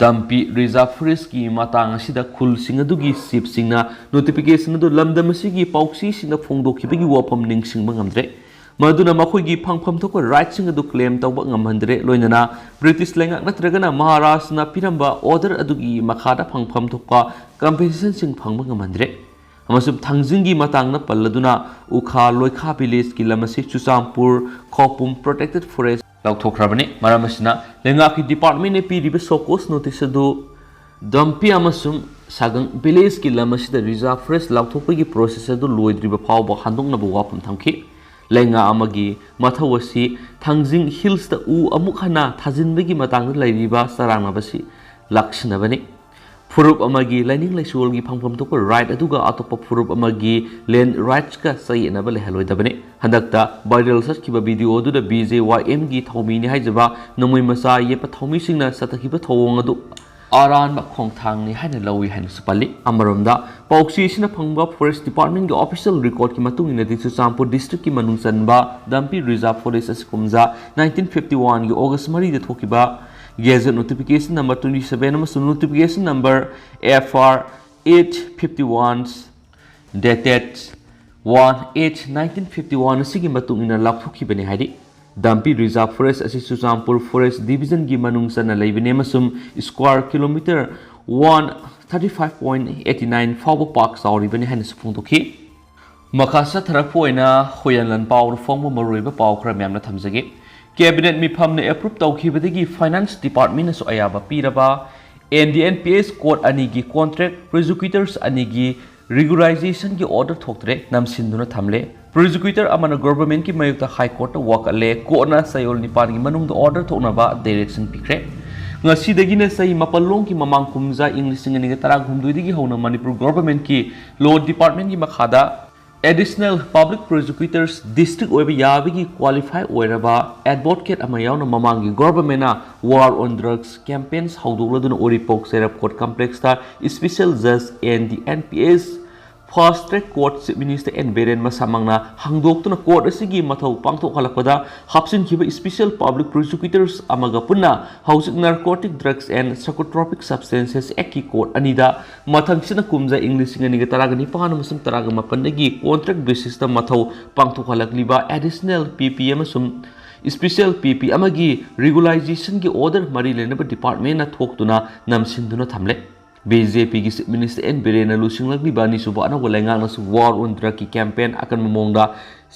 ꯗꯝꯄꯤ reserve forestꯀꯤ ꯃꯇꯥꯡ ꯑꯁꯤꯗ ꯈꯨꯜꯁꯤꯡ ꯑꯗꯨꯒꯤ chiefꯁꯤꯡꯅ notification ꯑꯗꯨ ꯂꯝꯗꯝ ꯑꯁꯤꯒꯤ ꯄꯥꯎꯆꯦꯁꯤꯡꯗ ꯐꯣꯡꯗꯣꯛꯈꯤꯕꯒꯤ ꯋꯥꯐꯝ ꯅꯤꯡꯁꯤꯡꯕ ꯉꯝꯗ꯭ꯔꯦ꯫ ꯃꯗꯨꯅ ꯃꯈꯣꯏꯒꯤ ꯐꯪꯐꯝ ꯊꯣꯛꯄ rightꯁꯤꯡ ꯑꯗꯨ claim ꯇꯧꯕ ꯉꯝꯍꯟꯗ꯭ꯔꯦ, ꯂꯣꯏꯅꯅ British ꯂꯩꯉꯥꯛ ꯅꯠꯇ꯭ꯔꯒꯅ ꯃꯍꯥꯔꯥꯖꯅ ꯄꯤꯔꯝꯕ order ꯑꯗꯨꯒꯤ ꯃꯈꯥꯗ ꯐꯪꯐꯝ ꯊꯣꯛꯄ compensationꯁꯤꯡ ꯐꯪꯕ ꯉꯝꯍꯟꯗ꯭ꯔꯦ꯫ ꯑꯃꯁꯨꯡ ꯊꯥꯡꯖꯤꯡꯒꯤ ꯃꯇꯥꯡꯗ ꯄꯜꯂꯗꯨꯅ ꯎꯈꯥ ꯂꯣꯏꯈꯥ villageꯀꯤ ꯂꯝ ꯑꯁꯤ ꯆꯨꯔꯆꯥꯟꯄꯨꯔ ꯈꯧꯄꯨꯝ protected forest ꯂꯥꯎꯊꯣꯛꯈ꯭ꯔꯕꯅꯤ꯫ ꯃꯔꯝ ꯑꯁꯤꯅ ꯂꯩꯉꯥꯛꯀꯤ departmentꯅ ꯄꯤꯔꯤꯕ show cause notice ꯑꯗꯨ ꯗꯝꯄꯤ ꯑꯃꯁꯨꯡ ꯁꯥꯒꯪ villageꯀꯤ ꯂꯝ ꯑꯁꯤꯗ reserve forest ꯂꯥꯎꯊꯣꯛꯄꯒꯤ process ꯑꯗꯨ ꯂꯣꯏꯗ꯭ꯔꯤꯕ ꯐꯥꯎꯕ ꯍꯟꯗꯣꯛꯅꯕ ꯋꯥꯐꯝ ꯊꯝꯈꯤ꯫ ꯂꯩꯉꯥꯛ ꯑꯃꯒꯤ ꯃꯊꯧ ꯑꯁꯤ ꯊꯥꯡꯖꯤꯡ hillsꯇ ꯎ ꯑꯃꯨꯛ ꯍꯟꯅ ꯊꯥꯖꯤꯟꯕꯒꯤ ꯃꯇꯥꯡꯗ ꯂꯩꯔꯤꯕ ꯆꯔꯥꯡꯅꯕꯁꯤ ꯂꯥꯛꯁꯤꯟꯅꯕꯅꯤ꯫ ꯐꯨꯔꯨꯞ ꯑꯃꯒꯤ ꯂꯥꯏꯅꯤꯡ ꯂꯥꯏꯁꯣꯜꯒꯤ ꯐꯪꯐꯝ ꯊꯣꯛꯄ right ꯑꯗꯨꯒ ꯑꯇꯣꯞꯄ ꯐꯨꯔꯨꯞ ꯑꯃꯒꯤ land rightsꯀ ꯆꯌꯦꯠꯅꯕ ꯂꯩꯍꯜꯂꯣꯏꯗꯕꯅꯤ꯫ ꯍꯟꯗꯛꯇ viral ꯆꯠꯈꯤꯕ video ꯑꯗꯨꯗ B J Y Mꯒꯤ ꯊꯧꯃꯤꯅꯤ ꯍꯥꯏꯖꯕ ꯅꯣꯡꯃꯩ ꯃꯆꯥ ꯌꯦꯞꯄ ꯊꯧꯃꯤꯁꯤꯡꯅ ꯆꯠꯊꯈꯤꯕ ꯊꯧꯑꯣꯡ ꯑꯗꯨ ꯑꯔꯥꯟꯕ ꯈꯣꯡꯊꯥꯡꯅꯤ ꯍꯥꯏꯅ ꯂꯧꯏ ꯍꯥꯏꯅꯁꯨ ꯄꯜꯂꯤ꯫ ꯑꯃꯔꯣꯝꯗ, ꯄꯥꯎꯆꯦ ꯑꯁꯤꯅ ꯐꯪꯕ Forest Departmentꯀꯤ official recordꯀꯤ ꯃꯇꯨꯡ ꯏꯟꯅꯗꯤ, ꯆꯨꯔꯆꯥꯟꯄꯨꯔ districtꯀꯤ ꯃꯅꯨꯡ ꯆꯟꯕ ꯗꯝꯄꯤ reserve forest ꯑꯁꯤ ꯀꯨꯝꯖꯥ nineteen fifty oneꯒꯤ August ꯃꯔꯤꯗ ꯊꯣꯛꯈꯤꯕ Gazette Notification number twenty seven ꯑꯃꯁꯨꯡ Notification number F R eight fifty one dated one eight nineteen fifty one ꯑꯁꯤꯒꯤ ꯃꯇꯨꯡ ꯏꯟꯅ ꯂꯥꯎꯊꯣꯛꯈꯤꯕꯅꯤ ꯍꯥꯏꯔꯤ꯫ ꯗꯥꯝꯄꯤ Reserve Forest ꯑꯁꯤ ꯆꯨꯔꯆꯥꯟꯄꯨꯔ Forest Division ꯒꯤ ꯃꯅꯨꯡ ꯆꯟꯅ ꯂꯩꯕꯅꯤ ꯑꯃꯁꯨꯡ square kilometre one thirty five point eighty nine ꯐꯥꯎꯕ ꯄꯥꯛ ꯆꯥꯎꯔꯤꯕꯅꯤ ꯍꯥꯏꯅꯁꯨ ꯐꯣꯡꯗꯣꯛꯈꯤ꯫ ꯃꯈꯥ ꯆꯠꯊꯔꯛꯄ ꯑꯣꯏꯅ ꯍꯨꯏꯌꯦꯟ ꯂꯥꯟꯄꯥꯎꯗ ꯐꯣꯡꯕ ꯃꯔꯨꯑꯣꯏꯕ ꯄꯥꯎ ꯈꯔ ꯃꯌꯥꯝꯅ ꯊꯝꯖꯒꯦ꯫ Cabinet ꯃꯤꯐꯝꯅ approve ꯇꯧꯈꯤꯕꯗꯒꯤ Finance Department ꯅꯁꯨ ꯑꯌꯥꯕ ꯄꯤꯔꯕ N D N P S court ꯑꯅꯤꯒꯤ contract prosecutors ꯑꯅꯤꯒꯤ regularization ꯒꯤ order ꯊꯣꯛꯇ꯭ꯔꯦ, ꯅꯝꯁꯤꯟꯗꯨꯅ ꯊꯝꯂꯦ꯫ Prosecutor ꯑꯃꯅ government ꯀꯤ ꯃꯥꯌꯣꯛꯇ High Court ꯇ ꯋꯥꯀꯠꯂꯦ꯫ Court ꯅ ꯆꯌꯣꯜ ꯅꯤꯄꯥꯟꯒꯤ ꯃꯅꯨꯡꯗ order ꯊꯣꯛꯅꯕ direction ꯄꯤꯈ꯭ꯔꯦ꯫ ꯉꯁꯤꯗꯒꯤꯅ ꯆꯍꯤ ꯃꯥꯄꯜ ꯂꯣꯝꯒꯤ ꯃꯃꯥꯡ ꯀꯨꯝꯖꯥ ꯏꯪ ꯂꯤꯁꯤꯡ ꯑꯅꯤꯒ ꯇꯔꯥꯍꯨꯝꯗꯣꯏꯗꯒꯤ ꯍꯧꯅ ꯃꯅꯤꯄꯨꯔ government ꯀꯤ Law Department ꯀꯤ ꯃꯈꯥꯗ Additional Public Prosecutors district ꯑꯣꯏꯕ ꯌꯥꯕꯒꯤ qualify ꯑꯣꯏꯔꯕ advocate ꯑꯃ ꯌꯥꯎꯅ ꯃꯃꯥꯡꯒꯤ government ꯅ War on Drugs campaigns ꯍꯧꯗꯣꯛꯂꯗꯨꯅ Uripok ꯆꯩꯔꯞ court complex ꯇ Special Judge N D N P S Fast Track Court Chief Minister N Biren ꯃꯁꯥꯃꯛꯅ ꯍꯥꯡꯗꯣꯛꯇꯨꯅ court ꯑꯁꯤꯒꯤ ꯃꯊꯧ ꯄꯥꯡꯊꯣꯛꯍꯜꯂꯛꯄꯗ ꯍꯥꯞꯆꯤꯟꯈꯤꯕ Special Public Prosecutors ꯑꯃꯒ ꯄꯨꯟꯅ ꯍꯧꯖꯤꯛ Narcotic Drugs and Psychotropic Substances Act ꯀꯤ court ꯑꯅꯤꯗ ꯃꯊꯪꯁꯤꯅ ꯀꯨꯝꯖꯥ ꯏꯪ ꯂꯤꯁꯤꯡ ꯑꯅꯤꯒ ꯇꯔꯥꯒ ꯅꯤꯄꯥꯟ ꯑꯃꯁꯨꯡ ꯇꯔꯥꯒ ꯃꯥꯄꯟꯗꯒꯤ contract basis ꯇ ꯃꯊꯧ ꯄꯥꯡꯊꯣꯛꯍꯜꯂꯛꯂꯤꯕ Additional P P ꯑꯃꯁꯨꯡ Special P P ꯑꯃꯒꯤ regularization ꯒꯤ order ꯃꯔꯤ ꯂꯩꯅꯕ department ꯅ ꯊꯣꯛꯇꯨꯅ ꯅꯝꯁꯤꯟꯗꯨꯅ ꯊꯝꯂꯦ꯫ B J P ꯒꯤ Chief Minister N ꯕꯤꯔꯦꯟꯅ ꯂꯨꯆꯤꯡꯂꯛꯂꯤꯕ ꯑꯅꯤꯁꯨꯕ ꯑꯅꯧꯕ ꯂꯩꯉꯥꯛꯅꯁꯨ War on Drug ꯀꯤ campaign ꯑꯀꯟꯕ ꯃꯑꯣꯡꯗ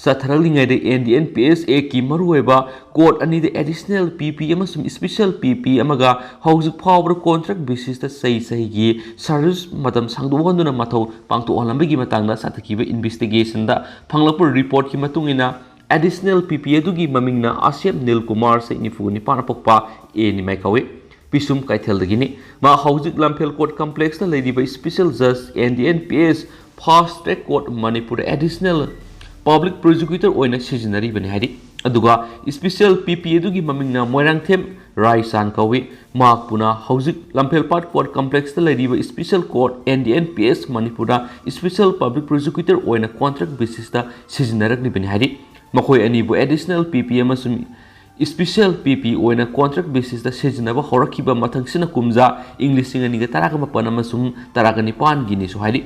ꯆꯠꯊꯔꯛꯂꯤꯉꯩꯗ N D N P S Act ꯀꯤ ꯃꯔꯨꯑꯣꯏꯕ court ꯑꯅꯤꯗ Additional P P ꯑꯃꯁꯨꯡ Special P P ꯑꯃꯒ ꯍꯧꯖꯤꯛ ꯐꯥꯎꯕꯗ contract basis ꯇ ꯆꯍꯤ ꯆꯍꯤꯒꯤ service ꯃꯇꯝ ꯁꯥꯡꯗꯣꯛꯍꯟꯗꯨꯅ ꯃꯊꯧ ꯄꯥꯡꯊꯣꯛꯍꯜꯂꯝꯕꯒꯤ ꯃꯇꯥꯡꯗ ꯆꯠꯊꯈꯤꯕ investigation ꯗ ꯐꯪꯂꯛꯄ report ꯀꯤ ꯃꯇꯨꯡ ꯏꯟꯅ, Additional P P ꯑꯗꯨꯒꯤ ꯃꯃꯤꯡꯅ ꯑꯁꯦꯞ ꯅꯤꯜ ꯀꯨꯃꯥꯔ, ꯆꯍꯤ ꯅꯤꯐꯨ ꯅꯤꯄꯥꯟ ꯄꯣꯛꯄ, ꯑꯦ ꯅꯤꯃꯥꯏ ꯀꯧꯏ꯫ ꯄꯤꯁꯨꯝ ꯀꯩꯊꯦꯜꯗꯒꯤꯅꯤ꯫ ꯃꯍꯥꯛ ꯍꯧꯖꯤꯛ ꯂꯝꯐꯦꯜ court complex ꯇ ꯂꯩꯔꯤꯕ Special Judge N D N P S Fast Track Court ꯃꯅꯤꯄꯨꯔꯗ Additional Public Prosecutor ꯑꯣꯏꯅ ꯁꯤꯖꯤꯟꯅꯔꯤꯕꯅꯤ ꯍꯥꯏꯔꯤ꯫ ꯑꯗꯨꯒ Special P P ꯑꯗꯨꯒꯤ ꯃꯃꯤꯡꯅ ꯃꯣꯏꯔꯥꯡꯊꯦꯝ ꯔꯥꯏꯆꯥꯟ ꯀꯧꯏ꯫ ꯃꯍꯥꯛꯄꯨꯅ ꯍꯧꯖꯤꯛ ꯂꯝꯐꯦꯜꯄꯥꯠ court complex ꯇ ꯂꯩꯔꯤꯕ Special Court N D N P S ꯃꯅꯤꯄꯨꯔꯗ Special Public Prosecutor ꯑꯣꯏꯅ contract basis ꯇ ꯁꯤꯖꯤꯟꯅꯔꯛꯂꯤꯕꯅꯤ ꯍꯥꯏꯔꯤ꯫ ꯃꯈꯣꯏ ꯑꯅꯤꯕꯨ Additional P P ꯑꯃꯁꯨꯡ Special P P ꯑꯣꯏꯅ contract basis ꯇ ꯁꯤꯖꯤꯟꯅꯕ ꯍꯧꯔꯛꯈꯤꯕ ꯃꯊꯪꯁꯤꯅ ꯀꯨꯝꯖꯥ ꯏꯪ ꯂꯤꯁꯤꯡ ꯑꯅꯤꯒ ꯇꯔꯥꯒ ꯃꯥꯄꯟ ꯑꯃꯁꯨꯡ ꯇꯔꯥꯒ ꯅꯤꯄꯥꯟꯒꯤꯅꯤꯁꯨ ꯍꯥꯏꯔꯤ꯫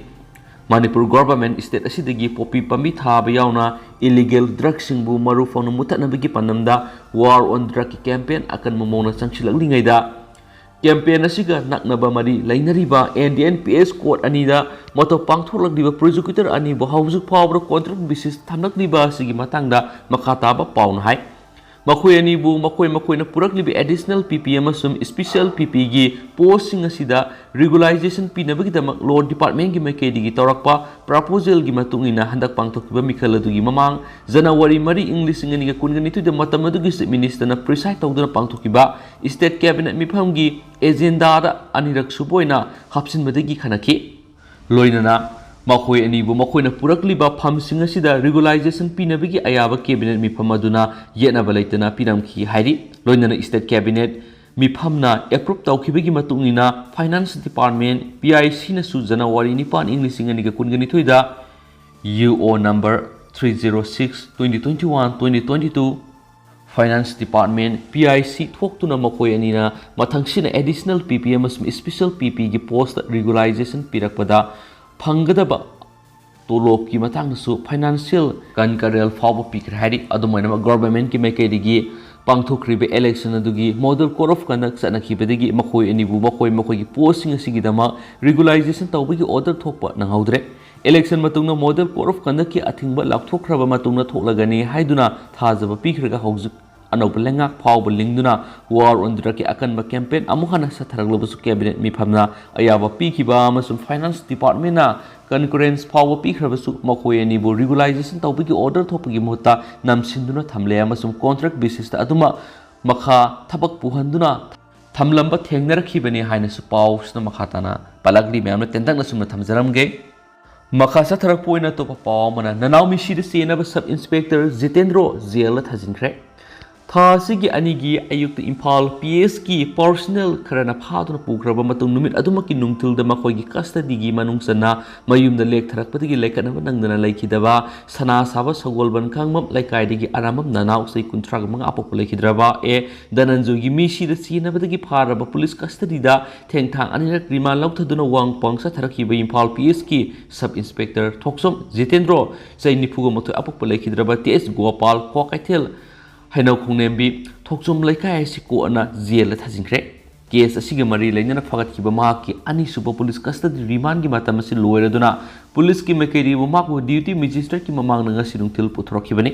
ꯃꯅꯤꯄꯨꯔ ꯒꯣꯚꯔꯟꯃꯦꯟꯠ ꯁ꯭ꯇꯦꯠ ꯑꯁꯤꯗꯒꯤ ꯄꯣꯄꯤ ꯄꯥꯝꯕꯤ ꯊꯥꯕ ꯌꯥꯎꯅ ꯏꯂꯤꯒꯦꯜ ꯗ꯭ꯔꯒꯁꯤꯡꯕꯨ ꯃꯔꯨ ꯐꯪꯅ ꯃꯨꯊꯠꯅꯕꯒꯤ ꯄꯥꯟꯗꯝꯗ ꯋꯥꯔ ꯑꯣꯟ ꯗ꯭ꯔꯒꯀꯤ ꯀꯦꯝꯄꯦꯟ ꯑꯀꯟꯕ ꯃꯑꯣꯡꯗ ꯆꯪꯁꯤꯜꯂꯛꯂꯤꯉꯩꯗ, ꯀꯦꯝꯄꯦꯟ ꯑꯁꯤꯒ ꯅꯛꯅꯕ ꯃꯔꯤ ꯂꯩꯅꯔꯤꯕ N D N P S court ꯑꯅꯤꯗ ꯃꯇꯧ ꯄꯥꯡꯊꯣꯛꯂꯛꯂꯤꯕ ꯄ꯭ꯔꯣꯁꯤꯀ꯭ꯌꯨꯇꯔ ꯑꯅꯤꯕꯨ ꯍꯧꯖꯤꯛ ꯐꯥꯎꯕꯗ ꯀꯣꯟꯇ꯭ꯔꯦꯛ ꯕꯦꯁꯤꯁ ꯊꯝꯂꯛꯂꯤꯕ ꯑꯁꯤꯒꯤ ꯃꯇꯥꯡꯗ ꯃꯈꯥ ꯇꯥꯕ ꯄꯥꯎꯅ ꯍꯥꯏ꯫ ꯃꯈꯣꯏ ꯑꯅꯤꯕꯨ ꯃꯈꯣꯏ ꯃꯈꯣꯏꯅ ꯄꯨꯔꯛꯂꯤꯕ ꯑꯦꯗꯤꯁꯅꯦꯜ ꯄꯤ ꯄꯤ ꯑꯃꯁꯨꯡ ꯁ꯭ꯄꯦꯁꯤꯌꯦꯜ ꯄꯤ ꯄꯤꯒꯤ ꯄꯣꯁꯁꯤꯡ ꯑꯁꯤꯗ ꯔꯤꯒꯨꯂꯥꯏꯖꯦꯁꯟ ꯄꯤꯅꯕꯒꯤꯗꯃꯛ ꯂꯣ ꯗꯤꯄꯥꯔꯠꯃꯦꯟꯠꯀꯤ ꯃꯥꯏꯀꯩꯗꯒꯤ ꯇꯧꯔꯛꯄ ꯄ꯭ꯔꯄꯣꯖꯦꯜꯒꯤ ꯃꯇꯨꯡ ꯏꯟꯅ ꯍꯟꯗꯛ ꯄꯥꯡꯊꯣꯛꯈꯤꯕ ꯃꯤꯈꯜ ꯑꯗꯨꯒꯤ ꯃꯃꯥꯡ ꯖꯅꯋꯥꯔꯤ ꯃꯔꯤ, ꯏꯪ ꯂꯤꯁꯤꯡ ꯑꯅꯤꯒ ꯀꯨꯟꯒ ꯅꯤꯊꯣꯏꯗ ꯃꯇꯝ ꯑꯗꯨꯒꯤ ꯆꯤꯐ ꯃꯤꯅꯤꯁꯇꯔꯅ ꯄ꯭ꯔꯤꯁꯥꯏꯗ ꯇꯧꯗꯨꯅ ꯄꯥꯡꯊꯣꯛꯈꯤꯕ ꯁ꯭ꯇꯦꯠ ꯀꯦꯕꯤꯅꯦꯠ ꯃꯤꯐꯝꯒꯤ ꯑꯦꯖꯦꯟꯗꯥꯗ ꯑꯅꯤꯔꯛ ꯁꯨꯕ ꯑꯣꯏꯅ ꯍꯥꯞꯆꯤꯟꯕꯗꯒꯤ ꯈꯟꯅꯈꯤ꯫ ꯂꯣꯏꯅꯅ ꯃꯈꯣꯏ ꯑꯅꯤꯕꯨ ꯃꯈꯣꯏꯅ ꯄꯨꯔꯛꯂꯤꯕ ꯐꯝꯁꯤꯡ ꯑꯁꯤꯗ ꯔꯤꯒꯨꯂꯥꯏꯖꯦꯁꯟ ꯄꯤꯅꯕꯒꯤ ꯑꯌꯥꯕ ꯀꯦꯕꯤꯅꯦꯠ ꯃꯤꯐꯝ ꯑꯗꯨꯅ ꯌꯦꯠꯅꯕ ꯂꯩꯇꯅ ꯄꯤꯔꯝꯈꯤ ꯍꯥꯏꯔꯤ꯫ ꯂꯣꯏꯅꯅ ꯁ꯭ꯇꯦꯠ ꯀꯦꯕꯤꯅꯦꯠ ꯃꯤꯐꯝꯅ ꯑꯦꯄ꯭ꯔꯨꯞ ꯇꯧꯈꯤꯕꯒꯤ ꯃꯇꯨꯡ ꯏꯟꯅ ꯐꯥꯏꯅꯥꯟꯁ ꯗꯤꯄꯥꯔꯠꯃꯦꯟꯠ, ꯄꯤ ꯑꯥꯏ ꯁꯤꯅꯁꯨ ꯖꯅꯋꯥꯔꯤ ꯅꯤꯄꯥꯟ, ꯏꯪ ꯂꯤꯁꯤꯡ ꯑꯅꯤꯒ ꯀꯨꯟꯒ ꯅꯤꯊꯣꯏꯗ U O number three zero six twenty twenty one twenty twenty two, finance department, P I C ꯊꯣꯛꯇꯨꯅ ꯃꯈꯣꯏ ꯑꯅꯤꯅ ꯃꯊꯪꯁꯤꯅ ꯑꯦꯗꯤꯁꯅꯦꯜ ꯄꯤ ꯄꯤ ꯑꯃꯁꯨꯡ ꯁ꯭ꯄꯦꯁꯤꯌꯦꯜ ꯄꯤ ꯄꯤꯒꯤ ꯄꯣꯁꯇ ꯔꯤꯒꯨꯂꯥꯏꯖꯦꯁꯟ ꯄꯤꯔꯛꯄꯗ ꯐꯪꯒꯗꯕ ꯇꯣꯂꯣꯞꯀꯤ ꯃꯇꯥꯡꯗꯁꯨ ꯐꯥꯏꯅꯥꯟꯁꯤꯌꯦꯜ ꯀꯟꯀꯔꯦꯜ ꯐꯥꯎꯕ ꯄꯤꯈ꯭ꯔꯦ ꯍꯥꯏꯔꯤ꯫ ꯑꯗꯨꯝ ꯑꯣꯏꯅꯃꯛ, ꯒꯣꯚꯔꯟꯃꯦꯟꯠꯀꯤ ꯃꯥꯏꯀꯩꯗꯒꯤ ꯄꯥꯡꯊꯣꯛꯈ꯭ꯔꯤꯕ ꯏꯂꯦꯛꯁꯟ ꯑꯗꯨꯒꯤ ꯃꯣꯗꯦꯜ ꯀꯣꯗ ꯑꯣꯐ ꯀꯟꯗꯛ ꯆꯠꯅꯈꯤꯕꯗꯒꯤ ꯃꯈꯣꯏ ꯑꯅꯤꯕꯨ ꯃꯈꯣꯏ ꯃꯈꯣꯏꯒꯤ ꯄꯣꯁꯁꯤꯡ ꯑꯁꯤꯒꯤꯗꯃꯛ ꯔꯤꯒꯨꯂꯥꯏꯖꯦꯁꯟ ꯇꯧꯕꯒꯤ ꯑꯣꯔꯗꯔ ꯊꯣꯛꯄ ꯅꯪꯍꯧꯗ꯭ꯔꯦ꯫ ꯏꯂꯦꯛꯁꯟ ꯃꯇꯨꯡꯗ ꯃꯣꯗꯦꯜ ꯀꯣꯗ ꯑꯣꯐ ꯀꯟꯗꯛꯀꯤ ꯑꯊꯤꯡꯕ ꯂꯥꯎꯊꯣꯛꯈ꯭ꯔꯕ ꯃꯇꯨꯡꯗ ꯊꯣꯛꯂꯒꯅꯤ ꯍꯥꯏꯗꯨꯅ ꯊꯥꯖꯕ ꯄꯤꯈ꯭ꯔꯒ, ꯍꯧꯖꯤꯛ ꯑꯅꯧꯕ ꯂꯩꯉꯥꯛ ꯐꯥꯎꯕ ꯂꯤꯡꯗꯨꯅ ꯋꯥꯔ ꯑꯣꯟ ꯗ꯭ꯔꯒꯀꯤ ꯑꯀꯟꯕ ꯀꯦꯝꯄꯦꯟ ꯑꯃꯨꯛ ꯍꯟꯅ ꯆꯠꯊꯔꯛꯂꯕꯁꯨ, ꯀꯦꯕꯤꯅꯦꯠ ꯃꯤꯐꯝꯅ ꯑꯌꯥꯕ ꯄꯤꯈꯤꯕ ꯑꯃꯁꯨꯡ ꯐꯥꯏꯅꯥꯟꯁ ꯗꯤꯄꯥꯔꯠꯃꯦꯟꯅ ꯀꯟꯀꯔꯦꯟꯁ ꯐꯥꯎꯕ ꯄꯤꯈ꯭ꯔꯕꯁꯨ, ꯃꯈꯣꯏ ꯑꯅꯤꯕꯨ ꯔꯤꯒꯨꯂꯥꯏꯖꯦꯁꯟ ꯇꯧꯕꯒꯤ ꯑꯣꯔꯗꯔ ꯊꯣꯛꯄꯒꯤ ꯃꯍꯨꯠꯇ ꯅꯝꯁꯤꯟꯗꯨꯅ ꯊꯝꯂꯦ ꯑꯃꯁꯨꯡ ꯀꯣꯟꯇ꯭ꯔꯦꯛ ꯕꯦꯁꯤꯁꯇ ꯑꯗꯨꯃꯛ ꯃꯈꯥ ꯊꯕꯛ ꯄꯨꯍꯟꯗꯨꯅ ꯊꯝꯂꯝꯕ ꯊꯦꯡꯅꯔꯛꯈꯤꯕꯅꯤ ꯍꯥꯏꯅꯁꯨ ꯄꯥꯎꯁꯤꯅ ꯃꯈꯥ ꯇꯥꯅ ꯄꯜꯂꯛꯂꯤ꯫ ꯃꯌꯥꯝꯅ ꯇꯦꯟꯇꯛꯅ ꯆꯨꯝꯅ ꯊꯝꯖꯔꯝꯒꯦ꯫ ꯃꯈꯥ ꯆꯠꯊꯔꯛꯄ ꯑꯣꯏꯅ ꯑꯇꯣꯞꯄ ꯄꯥꯎ ꯑꯃꯅ, ꯅꯅꯥꯎ ꯃꯤꯁꯤꯗ ꯆꯦꯟꯅꯕ ꯁꯕ ꯏꯟꯁꯄꯦꯛꯇꯔ ꯖꯤꯇꯦꯟꯗ꯭ꯔꯣ ꯖꯦꯜꯗ ꯊꯥꯖꯤꯟꯈ꯭ꯔꯦ꯫ ꯊꯥ ꯑꯁꯤꯒꯤ ꯑꯅꯤꯒꯤ ꯑꯌꯨꯛꯇ ꯏꯝꯐꯥꯜ ꯄꯤ ꯑꯦꯁꯀꯤ ꯄꯥꯔꯁꯅꯦꯜ ꯈꯔꯅ ꯐꯥꯗꯨꯅ ꯄꯨꯈ꯭ꯔꯕ ꯃꯇꯨꯡ, ꯅꯨꯃꯤꯠ ꯑꯗꯨꯃꯛꯀꯤ ꯅꯨꯡꯊꯤꯜꯗ ꯃꯈꯣꯏꯒꯤ ꯀꯁꯇꯗꯤꯒꯤ ꯃꯅꯨꯡ ꯆꯟꯅ ꯃꯌꯨꯝꯗ ꯂꯦꯛꯊꯔꯛꯄꯗꯒꯤ ꯂꯩꯈꯠꯅꯕ ꯅꯪꯗꯅ ꯂꯩꯈꯤꯗꯕ ꯁꯅꯥ ꯁꯥꯕ ꯁꯒꯣꯜꯕꯟ ꯈꯥꯡꯕꯝ ꯂꯩꯀꯥꯏꯗꯒꯤ ꯑꯔꯥꯝꯕꯝ ꯅꯅꯥꯎ ꯆꯍꯤ ꯀꯨꯟꯊ꯭ꯔꯥꯒ ꯃꯉꯥ ꯑꯄꯣꯛꯄ ꯂꯩꯈꯤꯗ꯭ꯔꯕ ꯑꯦ ꯙꯅꯟꯖꯣꯏꯒꯤ ꯃꯤꯁꯤꯗ ꯆꯦꯟꯅꯕꯗꯒꯤ ꯐꯥꯔꯕ ꯄꯨꯂꯤꯁ ꯀꯁꯇꯗꯤꯗ ꯊꯦꯡꯊꯥꯡ ꯑꯅꯤꯔꯛ ꯔꯤꯃꯥꯟ ꯂꯧꯊꯗꯨꯅ ꯋꯥꯡꯄꯥꯡ ꯆꯠꯊꯔꯛꯈꯤꯕ ꯏꯝꯐꯥꯜ ꯄꯤ ꯑꯦꯁꯀꯤ ꯁꯕ ꯏꯟꯁꯄꯦꯛꯇꯔ ꯊꯣꯛꯆꯣꯝ ꯖꯤꯇꯦꯟꯗ꯭ꯔꯣ, ꯆꯍꯤ ꯅꯤꯐꯨꯒ ꯃꯥꯊꯣꯏ ꯑꯄꯣꯛꯄ ꯂꯩꯈꯤꯗ꯭ꯔꯕ ꯇꯤ ꯑꯦꯁ ꯒꯣꯄꯥꯜ, ꯀ꯭ꯋꯥꯀꯩꯊꯦꯜ ꯍꯩꯅꯧ ꯈꯣꯡꯅꯦꯝꯕꯤ ꯊꯣꯛꯆꯣꯝ ꯂꯩꯀꯥꯏ ꯑꯁꯤ ꯀꯣꯔꯠꯅ ꯖꯦꯜꯗ ꯊꯥꯖꯤꯟꯈ꯭ꯔꯦ꯫ ꯀꯦꯁ ꯑꯁꯤꯒ ꯃꯔꯤ ꯂꯩꯅꯅ ꯐꯒꯠꯈꯤꯕ ꯃꯍꯥꯛꯀꯤ ꯑꯅꯤꯁꯨꯕ ꯄꯨꯂꯤꯁ ꯀꯁꯇꯗꯤ ꯔꯤꯃꯥꯟꯒꯤ ꯃꯇꯝ ꯑꯁꯤ ꯂꯣꯏꯔꯗꯨꯅ ꯄꯨꯂꯤꯁꯀꯤ ꯃꯥꯏꯀꯩꯗꯒꯤ ꯃꯍꯥꯛꯄꯨ ꯗ꯭ꯌꯨꯇꯤ ꯃꯦꯖꯤꯁꯇ꯭ꯔꯦꯠꯀꯤ ꯃꯃꯥꯡꯗ ꯉꯁꯤ ꯅꯨꯡꯊꯤꯜ ꯄꯨꯊꯣꯔꯛꯈꯤꯕꯅꯤ꯫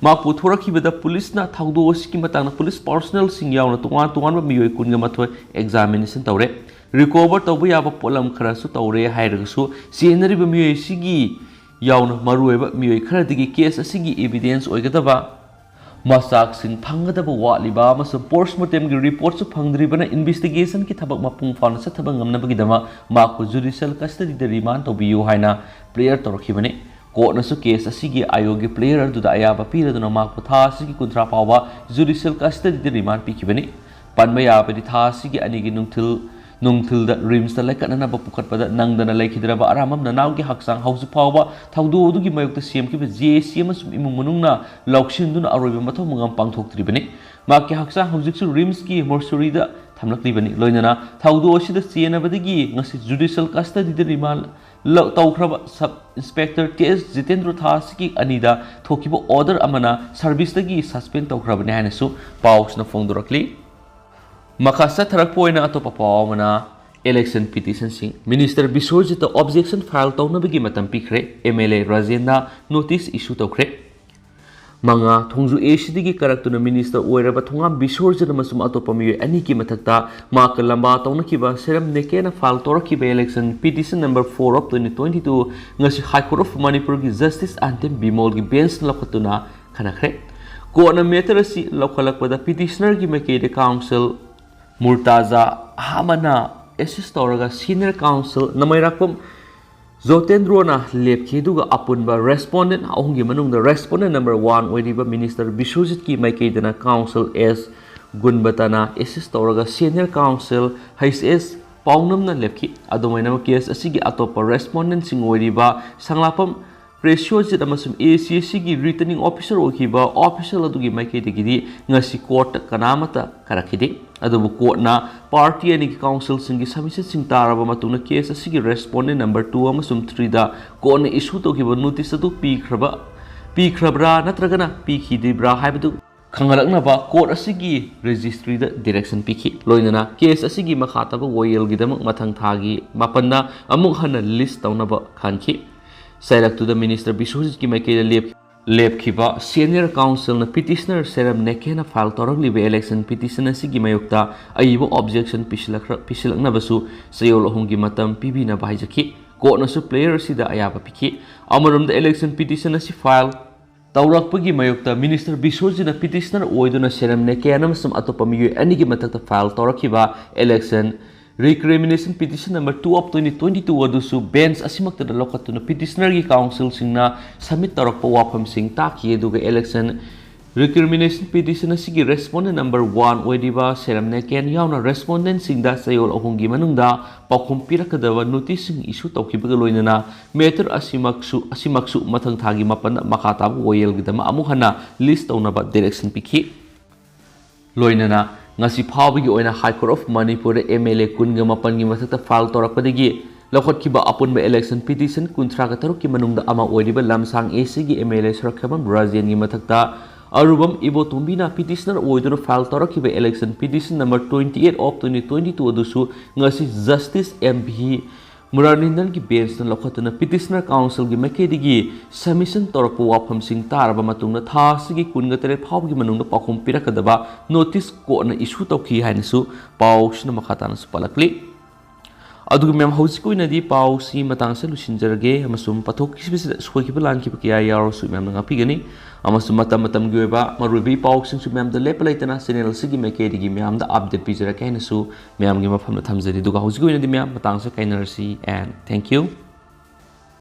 ꯃꯍꯥꯛ ꯄꯨꯊꯣꯔꯛꯈꯤꯕꯗ ꯄꯨꯂꯤꯁꯅ ꯊꯧꯗꯣꯛ ꯑꯁꯤꯒꯤ ꯃꯇꯥꯡꯗ ꯄꯨꯂꯤꯁ ꯄꯥꯔꯁꯅꯦꯜꯁꯤꯡ ꯌꯥꯎꯅ ꯇꯣꯉꯥꯟ ꯇꯣꯉꯥꯟꯕ ꯃꯤꯑꯣꯏ ꯀꯨꯟꯒ ꯃꯥꯊꯣꯏ ꯑꯦꯛꯖꯥꯃꯤꯅꯦꯁꯟ ꯇꯧꯔꯦ꯫ ꯔꯤꯀꯣꯚꯔ ꯇꯧꯕ ꯌꯥꯕ ꯄꯣꯠꯂꯝ ꯈꯔꯁꯨ ꯇꯧꯔꯦ ꯍꯥꯏꯔꯒꯁꯨ, ꯆꯦꯟꯅꯔꯤꯕ ꯃꯤꯑꯣꯏ ꯑꯁꯤꯒꯤ ꯌꯥꯎꯅ ꯃꯔꯨꯑꯣꯏꯕ ꯃꯤꯑꯣꯏ ꯈꯔꯗꯒꯤ ꯀꯦꯁ ꯑꯁꯤꯒꯤ ꯑꯦꯚꯤꯗꯦꯟꯁ ꯑꯣꯏꯒꯗꯕ ꯃꯆꯥꯛꯁꯤꯡ ꯐꯪꯒꯗꯕ ꯋꯥꯠꯂꯤꯕ ꯑꯃꯁꯨꯡ ꯄꯣꯁꯃꯣꯔꯇꯦꯝꯒꯤ ꯔꯤꯄꯣꯔꯠꯁꯨ ꯐꯪꯗ꯭ꯔꯤꯕꯅ ꯏꯟꯚꯦꯁꯇꯤꯒꯦꯁꯟꯒꯤ ꯊꯕꯛ ꯃꯄꯨꯡ ꯐꯥꯅ ꯆꯠꯊꯕ ꯉꯝꯅꯕꯒꯤꯗꯃꯛ ꯃꯍꯥꯛꯄꯨ ꯖꯨꯗꯤꯁꯤꯌꯦꯜ ꯀꯁꯇꯗꯤꯗ ꯔꯤꯃꯥꯟ ꯇꯧꯕꯤꯌꯨ ꯍꯥꯏꯅ ꯄ꯭ꯔꯦꯌꯔ ꯇꯧꯔꯛꯈꯤꯕꯅꯤ꯫ ꯀꯣꯔꯠꯅꯁꯨ ꯀꯦꯁ ꯑꯁꯤꯒꯤ ꯑꯥꯏꯑꯣꯒꯤ ꯄ꯭ꯂꯦꯌꯔ ꯑꯗꯨꯗ ꯑꯌꯥꯕ ꯄꯤꯔꯗꯨꯅ ꯃꯍꯥꯛꯄꯨ ꯊꯥ ꯑꯁꯤꯒꯤ ꯀꯨꯟꯊ꯭ꯔꯥ ꯐꯥꯎꯕ ꯖꯨꯗꯤꯁꯤꯌꯦꯜ ꯀꯁꯇꯗꯤꯗ ꯔꯤꯃꯥꯟ ꯄꯤꯈꯤꯕꯅꯤ꯫ ꯄꯟꯕ ꯌꯥꯕꯗꯤ, ꯊꯥ ꯑꯁꯤꯒꯤ ꯑꯅꯤꯒꯤ ꯅꯨꯡꯊꯤꯜ, ꯅꯨꯡꯊꯤꯜꯗ ꯔꯤꯝꯁꯇ ꯂꯩꯈꯠꯅꯅꯕ ꯄꯨꯈꯠꯄꯗ ꯅꯪꯗꯅ ꯂꯩꯈꯤꯗ꯭ꯔꯕ ꯑꯔꯥꯝꯕꯝ ꯅꯅꯥꯎꯒꯤ ꯍꯛꯆꯥꯡ ꯍꯧꯖꯤꯛ ꯐꯥꯎꯕ ꯊꯧꯗꯣꯛ ꯑꯗꯨꯒꯤ ꯃꯥꯌꯣꯛꯇ ꯁꯦꯝꯈꯤꯕ ꯖꯦ ꯑꯦ ꯁꯤ ꯑꯃꯁꯨꯡ ꯏꯃꯨꯡ ꯃꯅꯨꯡꯅ ꯂꯧꯁꯤꯟꯗꯨꯅ ꯑꯔꯣꯏꯕ ꯃꯊꯧ ꯃꯉꯝ ꯄꯥꯡꯊꯣꯛꯇ꯭ꯔꯤꯕꯅꯤ꯫ ꯃꯍꯥꯛꯀꯤ ꯍꯛꯆꯥꯡ ꯍꯧꯖꯤꯛꯁꯨ ꯔꯤꯝꯁꯀꯤ ꯃꯣꯔꯆꯨꯔꯤꯗ ꯊꯝꯂꯛꯂꯤꯕꯅꯤ꯫ ꯂꯣꯏꯅꯅ ꯊꯧꯗꯣꯛ ꯑꯁꯤꯗ ꯆꯦꯟꯅꯕꯗꯒꯤ ꯉꯁꯤ ꯖꯨꯗꯤꯁꯤꯌꯦꯜ ꯀꯁꯇꯗꯤꯗ ꯔꯤꯃꯥꯟ ꯂꯧ-, ꯇꯧꯈ꯭ꯔꯕ ꯁꯕ ꯏꯟꯁꯄꯦꯛꯇꯔ ꯇꯤ ꯑꯦꯁ ꯖꯤꯇꯦꯟꯗ꯭ꯔ ꯊꯥ ꯑꯁꯤꯒꯤ ꯑꯅꯤꯗ ꯊꯣꯛꯈꯤꯕ ꯑꯣꯔꯗꯔ ꯑꯃꯅ ꯁꯔꯚꯤꯁꯇꯒꯤ ꯁꯁꯄꯦꯟ ꯇꯧꯈ꯭ꯔꯕꯅꯤ ꯍꯥꯏꯅꯁꯨ ꯄꯥꯎꯁꯤꯅ ꯐꯣꯡꯗꯣꯔꯛꯂꯤ꯫ ꯃꯈꯥ ꯆꯠꯊꯔꯛꯄ ꯑꯣꯏꯅ ꯑꯇꯣꯞꯄ ꯄꯥꯎ ꯑꯃꯅ, ꯏꯂꯦꯛꯁꯟ ꯄꯤꯇꯤꯁꯟꯁꯤꯡ꯫ ꯃꯤꯅꯤꯁꯇꯔ ꯕꯤꯁ꯭ꯋꯖꯤꯠꯇ ꯑꯣꯕꯖꯦꯛꯁꯟ ꯐꯥꯏꯜ ꯇꯧꯅꯕꯒꯤ ꯃꯇꯝ ꯄꯤꯈ꯭ꯔꯦ꯫ ꯑꯦꯝ ꯑꯦꯜ ꯑꯦ ꯔꯥꯖꯦꯟꯅ ꯅꯣꯇꯤꯁ ꯏꯁꯨ ꯇꯧꯈ꯭ꯔꯦ꯫ ꯃꯉꯥ, ꯊꯣꯡꯖꯨ ꯑꯦ ꯁꯤꯗꯒꯤ ꯀꯥꯔꯛꯇꯨꯅ ꯃꯤꯅꯤꯁꯇꯔ ꯑꯣꯏꯔꯕ ꯊꯣꯉꯥꯝ ꯕꯤꯁ꯭ꯋꯖꯤꯠ ꯑꯃꯁꯨꯡ ꯑꯇꯣꯞꯄ ꯃꯤꯑꯣꯏ ꯑꯅꯤꯒꯤ ꯃꯊꯛꯇ ꯃꯍꯥꯛꯀ ꯂꯝꯕꯥ ꯇꯧꯅꯈꯤꯕ ꯁꯦꯔꯝ ꯅꯦꯀꯦꯅ ꯐꯥꯏꯜ ꯇꯧꯔꯛꯈꯤꯕ election petition number four of twenty twenty two ꯉꯁꯤ ꯍꯥꯏ ꯀꯣꯔꯠ ꯑꯣꯐ ꯃꯅꯤꯄꯨꯔꯒꯤ ꯖꯁꯇꯤꯁ ꯑꯟꯇꯤꯝ ꯕꯤꯃꯣꯜꯒꯤ ꯕꯦꯟꯁꯅ ꯂꯧꯈꯠꯇꯨꯅ ꯈꯟꯅꯈ꯭ꯔꯦ꯫ ꯀꯣꯔꯠꯅ ꯃꯦꯇꯔ ꯑꯁꯤ ꯂꯧꯈꯠꯂꯛꯄꯗ ꯄꯤꯇꯤꯁꯅꯔꯒꯤ ꯃꯥꯏꯀꯩꯗ ꯀꯥꯎꯟꯁꯤꯜ ꯃꯨꯔꯇꯥꯖꯥ ꯑꯍꯃꯗꯅ ꯑꯦꯁꯤꯁ ꯇꯧꯔꯒ ꯁꯤꯅꯤꯌꯔ ꯀꯥꯎꯟꯁꯤꯜ ꯅꯃꯩꯔꯥꯛꯄꯝ ꯖꯣꯇꯦꯟꯗ꯭ꯔꯣꯅ ꯂꯦꯞꯈꯤ, ꯑꯗꯨꯒ ꯑꯄꯨꯟꯕ respondent ꯑꯍꯨꯝꯒꯤ ꯃꯅꯨꯡꯗ respondent number one ꯑꯣꯏꯔꯤꯕ Minister ꯕꯤꯁ꯭ꯋꯖꯤꯠꯀꯤ ꯃꯥꯏꯀꯩꯗꯅ counsel ꯑꯦꯁ ꯒꯨꯟꯕꯇꯅ assist ꯇꯧꯔꯒ senior counsel ꯍꯩꯆ ꯑꯦꯁ ꯄꯥꯎꯅꯝꯅ ꯂꯦꯞꯈꯤ꯫ ꯑꯗꯨꯃꯥꯏꯅꯃꯛ case ꯑꯁꯤꯒꯤ ꯑꯇꯣꯞꯄ respondentꯁꯤꯡ ꯑꯣꯏꯔꯤꯕ ꯁꯪꯂꯥꯛꯄꯝ ꯄ꯭ꯔꯦꯁ꯭ꯌꯣꯖꯤꯠ ꯑꯃꯁꯨꯡ ꯑꯦ ꯁꯤ ꯑꯦꯁꯀꯤ returning officer ꯑꯣꯏꯈꯤꯕ official ꯑꯗꯨꯒꯤ ꯃꯥꯏꯀꯩꯗꯒꯤꯗꯤ ꯉꯁꯤ courtꯇ ꯀꯅꯥꯃꯠꯇ ꯀꯥꯔꯛꯈꯤꯗꯦ꯫ ꯑꯗꯨꯕꯨ courtꯅ party ꯑꯅꯤꯒꯤ counselꯁꯤꯡꯒꯤ submissionꯁꯤꯡ ꯇꯥꯔꯕ ꯃꯇꯨꯡꯗ case ꯑꯁꯤꯒꯤ respondent number two ꯑꯃꯁꯨꯡ threeꯗ courtꯅ issue ꯇꯧꯈꯤꯕ notice ꯑꯗꯨ ꯄꯤꯈ꯭ꯔꯕ, ꯄꯤꯈ꯭ꯔꯕ꯭ꯔꯥ ꯅꯠꯇ꯭ꯔꯒꯅ ꯄꯤꯈꯤꯗ꯭ꯔꯤꯕ꯭ꯔꯥ ꯍꯥꯏꯕꯗꯨ ꯈꯪꯍꯜꯂꯛꯅꯕ court ꯑꯁꯤꯒꯤ registryꯗ direction ꯄꯤꯈꯤ꯫ ꯂꯣꯏꯅꯅ case ꯑꯁꯤꯒꯤ ꯃꯈꯥ ꯇꯥꯕ ꯋꯥꯌꯦꯜꯒꯤꯗꯃꯛ ꯃꯊꯪ ꯊꯥꯒꯤ ꯃꯥꯄꯟꯗ ꯑꯃꯨꯛ ꯍꯟꯅ list ꯇꯧꯅꯕ ꯈꯟꯈꯤ꯫ ꯆꯩꯔꯛꯇꯨꯗ Minister ꯕꯤꯁ꯭ꯋꯖꯤꯠꯀꯤ ꯃꯥꯏꯀꯩꯗ ꯂꯦꯞ-, ꯂꯦꯞꯈꯤꯕ senior counselꯅ petitioner ꯁꯦꯔꯝ ꯅꯦꯀꯦꯅ file ꯇꯧꯔꯛꯂꯤꯕ election petition ꯑꯁꯤꯒꯤ ꯃꯥꯌꯣꯛꯇ ꯑꯏꯕ objection ꯄꯤꯁꯤꯜꯂꯛꯈ꯭ꯔ-, ꯄꯤꯁꯤꯜꯂꯛꯅꯕꯁꯨ ꯆꯌꯣꯜ ꯑꯍꯨꯝꯒꯤ ꯃꯇꯝ ꯄꯤꯕꯤꯅꯕ ꯍꯥꯏꯖꯈꯤ꯫ Courtꯅꯁꯨ player ꯑꯁꯤꯗ ꯑꯌꯥꯕ ꯄꯤꯈꯤ꯫ ꯑꯃꯔꯣꯝꯗ election petition ꯑꯁꯤ file ꯇꯧꯔꯛꯄꯒꯤ ꯃꯥꯌꯣꯛꯇ Minister ꯕꯤꯁ꯭ꯋꯖꯤꯠꯅ petitioner ꯑꯣꯏꯗꯨꯅ ꯁꯦꯔꯝ ꯅꯦꯀꯦꯟ ꯑꯃꯁꯨꯡ ꯑꯇꯣꯞꯄ ꯃꯤꯑꯣꯏ ꯑꯅꯤꯒꯤ ꯃꯊꯛꯇ file ꯇꯧꯔꯛꯈꯤꯕ election recrimination petition number two of twenty twenty-two ꯑꯗꯨꯁꯨ bench ꯑꯁꯤꯃꯛꯇꯗ ꯂꯧꯈꯠꯇꯨꯅ petitionerꯒꯤ counselꯁꯤꯡꯅ submit ꯇꯧꯔꯛꯄ ꯋꯥꯐꯝꯁꯤꯡ ꯇꯥꯈꯤ꯫ ꯑꯗꯨꯒ election recrimination petition ꯑꯁꯤꯒꯤ respondent number one ꯑꯣꯏꯔꯤꯕ ꯁꯦꯔꯝ ꯅꯦꯀꯦꯟ ꯌꯥꯎꯅ respondentꯁꯤꯡꯗ ꯆꯌꯣꯜ ꯑꯍꯨꯝꯒꯤ ꯃꯅꯨꯡꯗ ꯄꯥꯎꯈꯨꯝ ꯄꯤꯔꯛꯀꯗꯕ noticeꯁꯤꯡ issue ꯇꯧꯈꯤꯕꯒ ꯂꯣꯏꯅꯅ matter ꯑꯁꯤꯃꯛꯁꯨ, ꯑꯁꯤꯃꯛꯁꯨ ꯃꯊꯪ ꯊꯥꯒꯤ ꯃꯥꯄꯟꯗ ꯃꯈꯥ ꯇꯥꯕ ꯋꯥꯌꯦꯜꯒꯤꯗꯃꯛ ꯑꯃꯨꯛ ꯍꯟꯅ list ꯇꯧꯅꯕ direction ꯄꯤꯈꯤ꯫ ꯂꯣꯏꯅꯅ ꯉꯁꯤ ꯐꯥꯎꯕꯒꯤ ꯑꯣꯏꯅ High Court of ꯃꯅꯤꯄꯨꯔꯗ M L A ꯀꯨꯟꯒ ꯃꯥꯄꯟꯒꯤ ꯃꯊꯛꯇ file ꯇꯧꯔꯛꯄꯗꯒꯤ ꯂꯧꯈꯠꯈꯤꯕ ꯑꯄꯨꯟꯕ election petition ꯀꯨꯟꯊ꯭ꯔꯥꯒ ꯇꯔꯨꯛꯀꯤ ꯃꯅꯨꯡꯗ ꯑꯃ ꯑꯣꯏꯔꯤꯕ ꯂꯝꯁꯥꯡ A Cꯒꯤ M L A ꯁꯣꯔꯛꯈꯦꯝꯕꯝ ꯔꯥꯖꯦꯟꯒꯤ ꯃꯊꯛꯇ ꯑꯔꯨꯕꯝ ꯏꯕꯣꯇꯣꯝꯕꯤꯅ petitioner ꯑꯣꯏꯗꯨꯅ file ꯇꯧꯔꯛꯈꯤꯕ election petition number twenty eight of twenty twenty two ꯑꯗꯨꯁꯨ ꯉꯁꯤ Justice M V ꯃꯨꯔꯥꯔꯤꯟꯗꯟꯒꯤ benchꯅ ꯂꯧꯈꯠꯇꯨꯅ petitioner counselꯒꯤ ꯃꯥꯏꯀꯩꯗꯒꯤ submission ꯇꯧꯔꯛꯄ ꯋꯥꯐꯝꯁꯤꯡ ꯇꯥꯔꯕ ꯃꯇꯨꯡꯗ ꯊꯥ ꯑꯁꯤꯒꯤ ꯀꯨꯟꯒ ꯇꯔꯦꯠ ꯐꯥꯎꯕꯒꯤ ꯃꯅꯨꯡꯗ ꯄꯥꯎꯈꯨꯝ ꯄꯤꯔꯛꯀꯗꯕ notice courtꯅ issue ꯇꯧꯈꯤ ꯍꯥꯏꯅꯁꯨ ꯄꯥꯎꯁꯤꯅ ꯃꯈꯥ ꯇꯥꯅꯁꯨ ꯄꯜꯂꯛꯂꯤ꯫ ꯑꯗꯨꯒ ꯃꯌꯥꯝ, ꯍꯧꯖꯤꯛꯀꯤ ꯑꯣꯏꯅꯗꯤ ꯄꯥꯎꯁꯤ ꯃꯇꯥꯡꯁꯤꯗ ꯂꯣꯏꯁꯤꯟꯖꯔꯒꯦ, ꯑꯃꯁꯨꯡ ꯄꯊꯣꯛꯈꯤꯕꯁꯤꯗ ꯁꯣꯏꯈꯤꯕ ꯂꯥꯟꯈꯤꯕ ꯀꯌꯥ ꯌꯥꯎꯔꯁꯨ ꯃꯌꯥꯝꯅ ꯉꯥꯛꯄꯤꯒꯅꯤ, ꯑꯃꯁꯨꯡ ꯃꯇꯝ ꯃꯇꯝꯒꯤ ꯑꯣꯏꯕ ꯃꯔꯨꯑꯣꯏꯕ ꯏ ꯄꯥꯎꯁꯤꯡꯁꯨ ꯃꯌꯥꯝꯗ ꯂꯦꯞꯄ ꯂꯩꯇꯅ channel ꯑꯁꯤꯒꯤ ꯃꯥꯏꯀꯩꯗꯒꯤ ꯃꯌꯥꯝꯗ update ꯄꯤꯖꯔꯛꯀꯦ ꯍꯥꯏꯅꯁꯨ ꯃꯌꯥꯝꯒꯤ ꯃꯐꯝꯗ ꯊꯝꯖꯔꯤ꯫ ꯑꯗꯨꯒ ꯍꯧꯖꯤꯛꯀꯤ ꯑꯣꯏꯅꯗꯤ ꯃꯌꯥꯝ ꯃꯇꯥꯡꯁꯤꯗ ꯀꯥꯏꯅꯔꯁꯤ, and thank you꯫